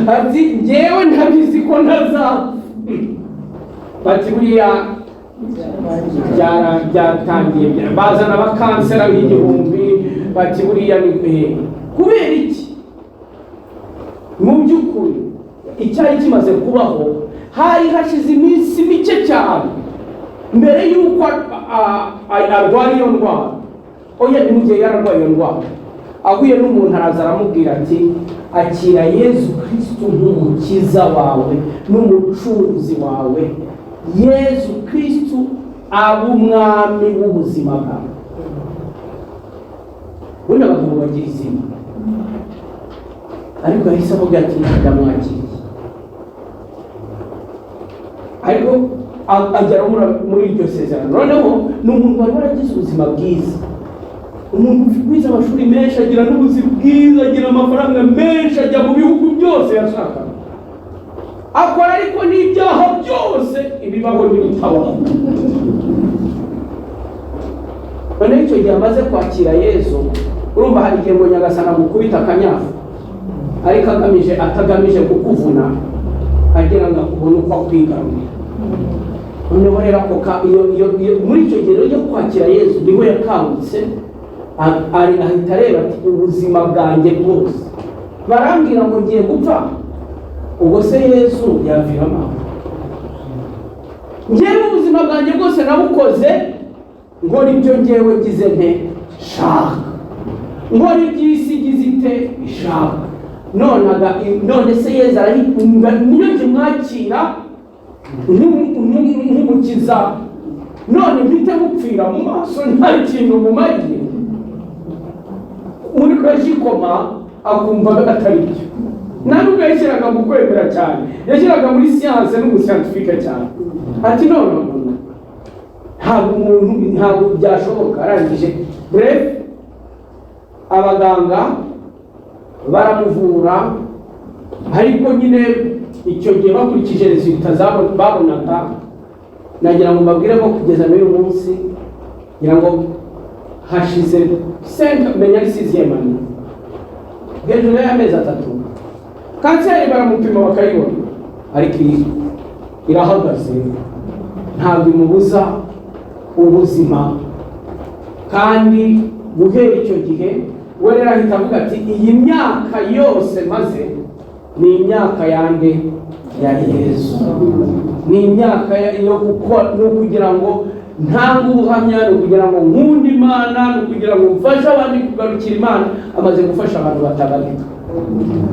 A: Ati: "Njyewe ndabizi ko ntazapfa." Bati: "Buriya byatangiye." Bazana abakansera b'igihumbi, bati: "Buriya ni kubera iki?" Mu by'ukuri icyari kimaze kubaho, hari hashize iminsi mike cyane mbere y'uko arwara iyo ndwara. Oya, ni mu gihe yararwaye iyo ndwara, ahuye n'umuntu, araza aramubwira ati: "Akira Yezu Kirisitu nk'umukiza wawe n'umucunguzi wawe. Yezu Kirisitu aba umwami w'ubuzima bwawe." Ubundi abagabo bagira izina, ariko yahise avuga ati: "Ndamwakiriye." Ariko agera muri iryo sezerano. Noneho ni umuntu wari waragize ubuzima bwiza, umuntu wize amashuri menshi, agira n'ubuzima bwiza, agira amafaranga menshi, ajya mu bihugu byose yashakaga, akora ariko n'ibyaha byose ibibaho n'ibitabaho. Noneho icyo gihe amaze kwakira Yezu, urumva hari igihe ngo Nyagasana agukubita akanyafu, ariko agamije atagamije kukuvuna, agira ngo akubone uko akwigarurira. Noneho rero ako iyo muri icyo gihe rero cyo kwakira Yezu niho yakangutse, ahita areba ati: "Ubuzima bwanjye bwose barambwira ngo ngiye gupfa, ubwo se Yezu yaviramo aho? Ngewe ubuzima bwanjye bwose nabukoze nkora ibyo ngewe ngize nte shaka, nkora iby'isi igize ite ishaka. None se Yezu arahita, niyo nkimwakira nk'umukiza, none mpite mupfira mu maso nta kintu mumariye?" Muri logiquement akumva atari byo. Nta nubwo yashyiraga mu kwemera cyane, yashyiraga muri siyanse n'ubuscientifique cyane, ati: "No, no, no, no, ntabwo umuntu, ntabwo byashoboka." Arangije, bref, abaganga baramuvura, ariko nyine icyo gihe bakurikije résultats babonaga, nagira ngo mbabwire ko kugeza n'uyu munsi, ngira ngo hashize 5, menya ari sixième année, hejuru y'amezi 3, kanseri baramupima bakayibona, ariko irahagaze. ntabwo imubuza ubuzima. Kandi guhera icyo gihe we rero ahita avuga ati iyi myaka yose maze ni imyaka yande ya Yesu, ni imyaka yo gukora, ni ukugira ngo ntange ubuhamya, ni ukugira ngo nkunde Imana, ni ukugira ngo mfashe abandi kugarukira Imana. Amaze gufasha abantu batabarika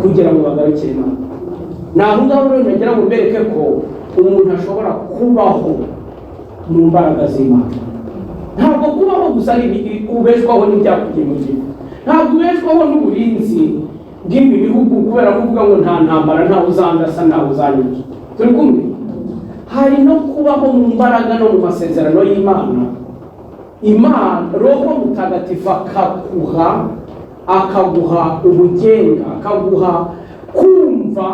A: kugira ngo bagarukire Imana. Naho ngaho rero nagira ngo mbereke ko umuntu ashobora kubaho mu mbaraga z'Imana. Ntabwo kubaho gusa ari ubeshwaho n'ibyakugiye mu gihugu, ntabwo ubeshwaho n'uburinzi bw'ibi bihugu kubera kuvuga ngo nta ntambara, ntawe uzandasa, ntawe uzanyica. Turi kumwe? Hari no kubaho mu mbaraga no mu masezerano y'Imana. Imana, Roho Mutagatifu akaguha ubugenga, akaguha kumva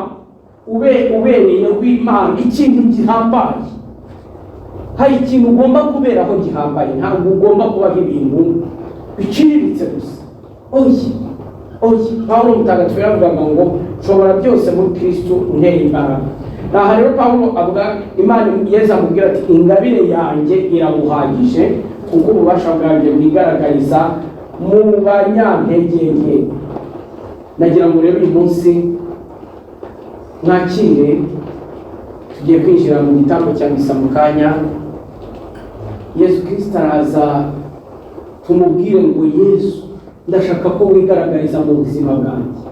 A: ubereyeho Imana ikintu gihambaye. Hari ikintu ugomba kuberaho gihambaye, ntabwo ugomba kubaho ibintu biciriritse gusa. Oya, oya. Pawulo Mutagatifu yaravugaga ngo nshobora byose muri Kristo untera imbaraga. Aha rero Pawulo avuga Imana, Yezu amubwira ati ingabire yanjye iraguhagije kuko ububasha bwanjye bwigaragariza mu banyantege nke. Nagira ngo rero uyu munsi mwakire, tugiye kwinjira mu gitambo cya misa mu kanya. Yesu Kristo araza tumubwire ngo Yesu ndashaka ko wigaragariza mu buzima bwanjye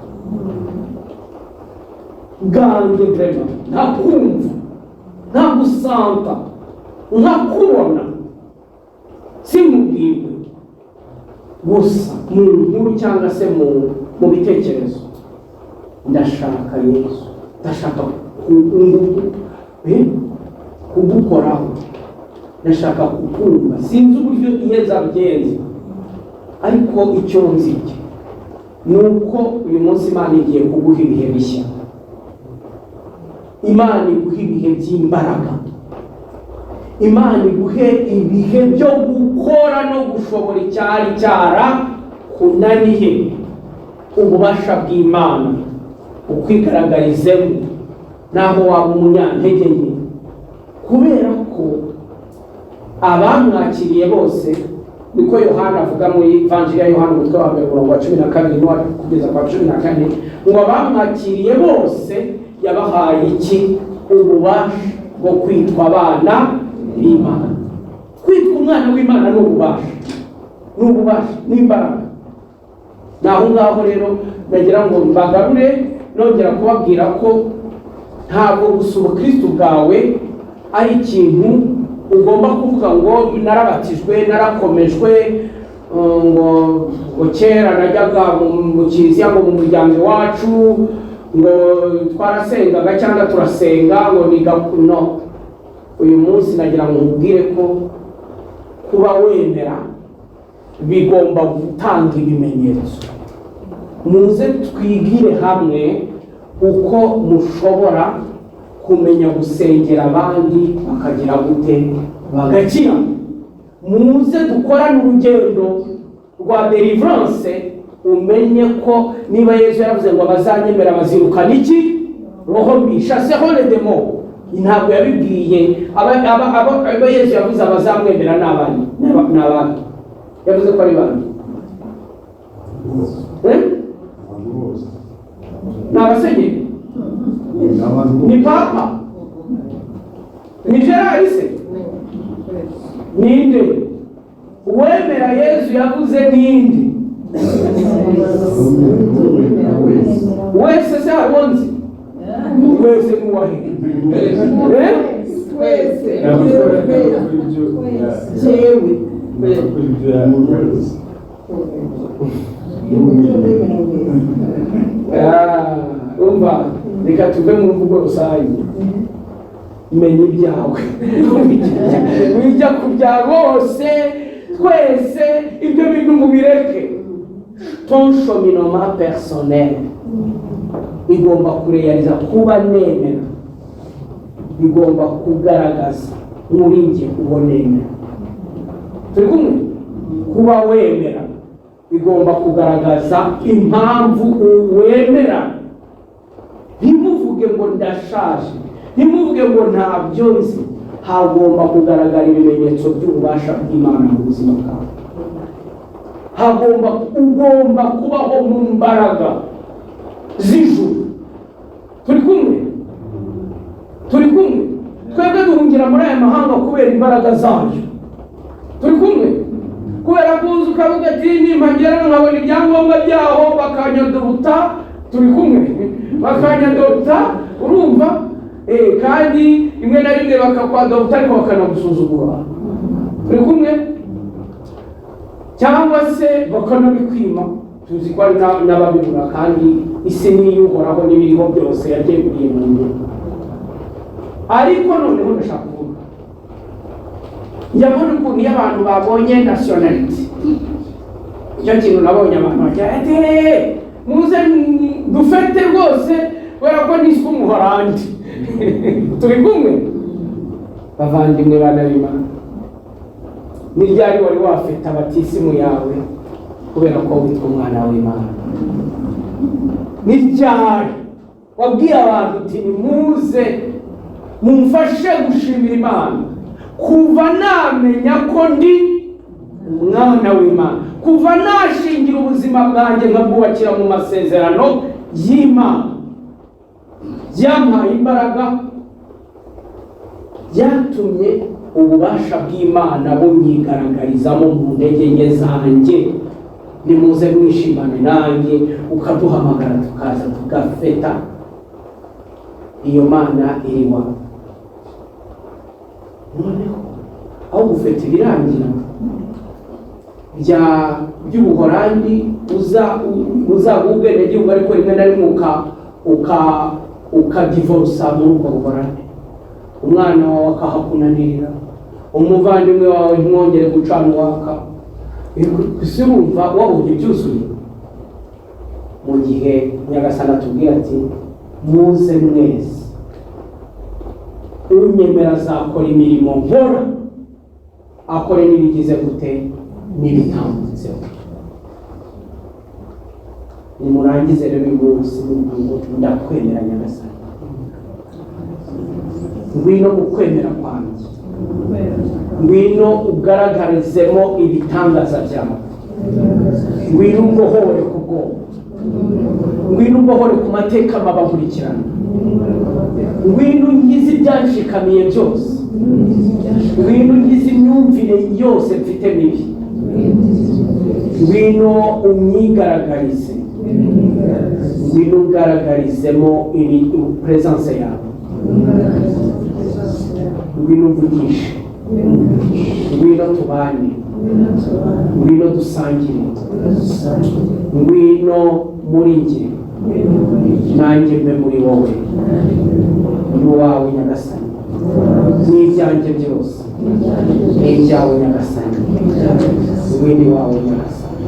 A: bwanjye vraiment, ntakumva, ntagusanta, ntakubona, simubwirwe gusa mu nkuru cyangwa se mu bitekerezo. Ndashaka Yesu, ndashaka kugukoraho, ndashaka kukumva. Sinzi uburyo Yezu abigenza, ariko icyo nzi ni uko uyu munsi Imana igiye kuguha ibihe bishya. Imana iguhe ibihe by'imbaraga, Imana iguhe ibihe byo gukora no gushobora icyari cyarakunaniye. Ububasha bw'Imana ukwigaragarizemo naho waba umunyantege nke, kubera ko abamwakiriye bose, niko Yohana avuga muri Evanjili ya Yohana umutwe wa mbere umurongo wa 12 n'uwa kugeza kwa 14, ngo abamwakiriye bose yabahaye iki? Ububasha bwo kwitwa abana b'Imana. Kwitwa umwana w'Imana ni ububasha, ni ububasha, ni imbaraga. Naho ngaho rero nagira ngo mbagarure, nongera kubabwira ko ntabwo gusa ubukristo bwawe ari ikintu ugomba kuvuga ngo narabatijwe, narakomejwe, ngo kera najyaga mu kiliziya, ngo mu muryango iwacu ngo twarasengaga cyangwa turasenga ngo niga. No, uyu munsi nagira ngo nkubwire ko kuba wemera bigomba gutanga ibimenyetso. Muze twigire hamwe uko mushobora kumenya gusengera abandi bakagira gute, bagakira. Muze dukorane urugendo rwa deliverance, umenye ko niba Yesu yaravuze ngo abazanyemera bazirukana iki? Roho mbi, chasseront les démons. Ntabwo yabibwiye aba Yesu yavuze abazamwemera n'abandi, n'abandi yavuze ko ari bande? Ni abasenyeri, ni papa, ni Gerard se, ninde uwemera Yesu yavuze? Ninde wese se abonzi wese nuwahe?
B: Twese.
A: Umva, reka tuve mu mvugo rusange. Menya ibyawe, wijya ku bya bose, twese ibyo bintu mubireke. Ton cheminement personnel igomba kureyariza kuba nemera, bigomba kugaragaza muri njye uwo nemera. Turi kumwe? Kuba wemera bigomba kugaragaza impamvu wemera. Ntimuvuge ngo ndashaje, ntimuvuge ngo ntabyo nzi. Hagomba kugaragara ibimenyetso by'ububasha bw'Imana mu buzima bwawe. Hagomba, ugomba kubaho mu mbaraga z'ijuru. Turi kumwe? Turi kumwe? Twebwe duhungira muri aya mahanga kubera imbaraga zayo. Turi kumwe? Kubera ko uzi ukavuga ati nimpagera nkabona ibyangombwa byaho bakanyaduruta. Turi kumwe? Bakanyaduruta, urumva? Kandi rimwe na rimwe bakakwaduruta ariko bakanagusuzugura. Turi kumwe? Cyangwa se bakanabikwima. Tuzi ko ari n'ababibura, kandi isi n'iy'Uhoraho n'ibiriho byose yabyeguriye mu nzu. Ariko noneho ndashaka kuvuga, njya mbona ukuntu iyo abantu babonye nationality, icyo kintu nabonye abantu bagira ati muze dufete rwose kubera ko niswe Umuhorandi. Turi kumwe, bavandimwe bana b'Imana? Ni ryari wari wafeta batisimu yawe kubera ko witwa umwana w'Imana? Ni ryari wabwiye abantu uti nimuze mumfashe gushimira Imana kuva namenya ko ndi umwana w'Imana, kuva nashingira ubuzima bwanjye nkabwubakira mu masezerano y'Imana, byampaye imbaraga, byatumye ububasha bw'Imana bunyigaragarizamo mu ntege nke zanjye. Nimuze mwishimane nanjye. Ukaduhamagara tukaza tugafeta iyo Mana iri iwawe. Noneho aho gufeta ibirangira bya by'Ubuhorandi, uzaguha ubwenegihugu, ariko rimwe na rimwe ukadivorusa muri ubwo Buhorandi, umwana wawe akahakunanirira, umuvandimwe wawe ntimwongere gucana uwaka. Ese urumva wabonye byuzuye? Mu gihe Nyagasani atubwira ati muze mwese, unyemera azakora imirimo nkora, akore n'ibigize gute, n'ibitambutseho. Nimurangize rero uyu munsi muvuga ngo ndakwemera Nyagasani, ngwino mu kwemera kwanjye, ngwino ugaragarizemo ibitangaza byawe, ngwino umbohore ku bwoba, ngwino umbohore ku mateka mabankurikirana, ngwino unkize ibyanshikamiye byose, ngwino unkize imyumvire yose mfite mibi, ngwino unyigaragarize, ngwino ugaragarizemo presence yawe, ngwino umvugishe, ngwino tubane, ngwino dusangire, ngwino muri njye nanjye mbe muri wowe, n'uwawe Nyagasani, n'ibyanjye byose n'ibyawe Nyagasani, ngwino iwawe Nyagasani.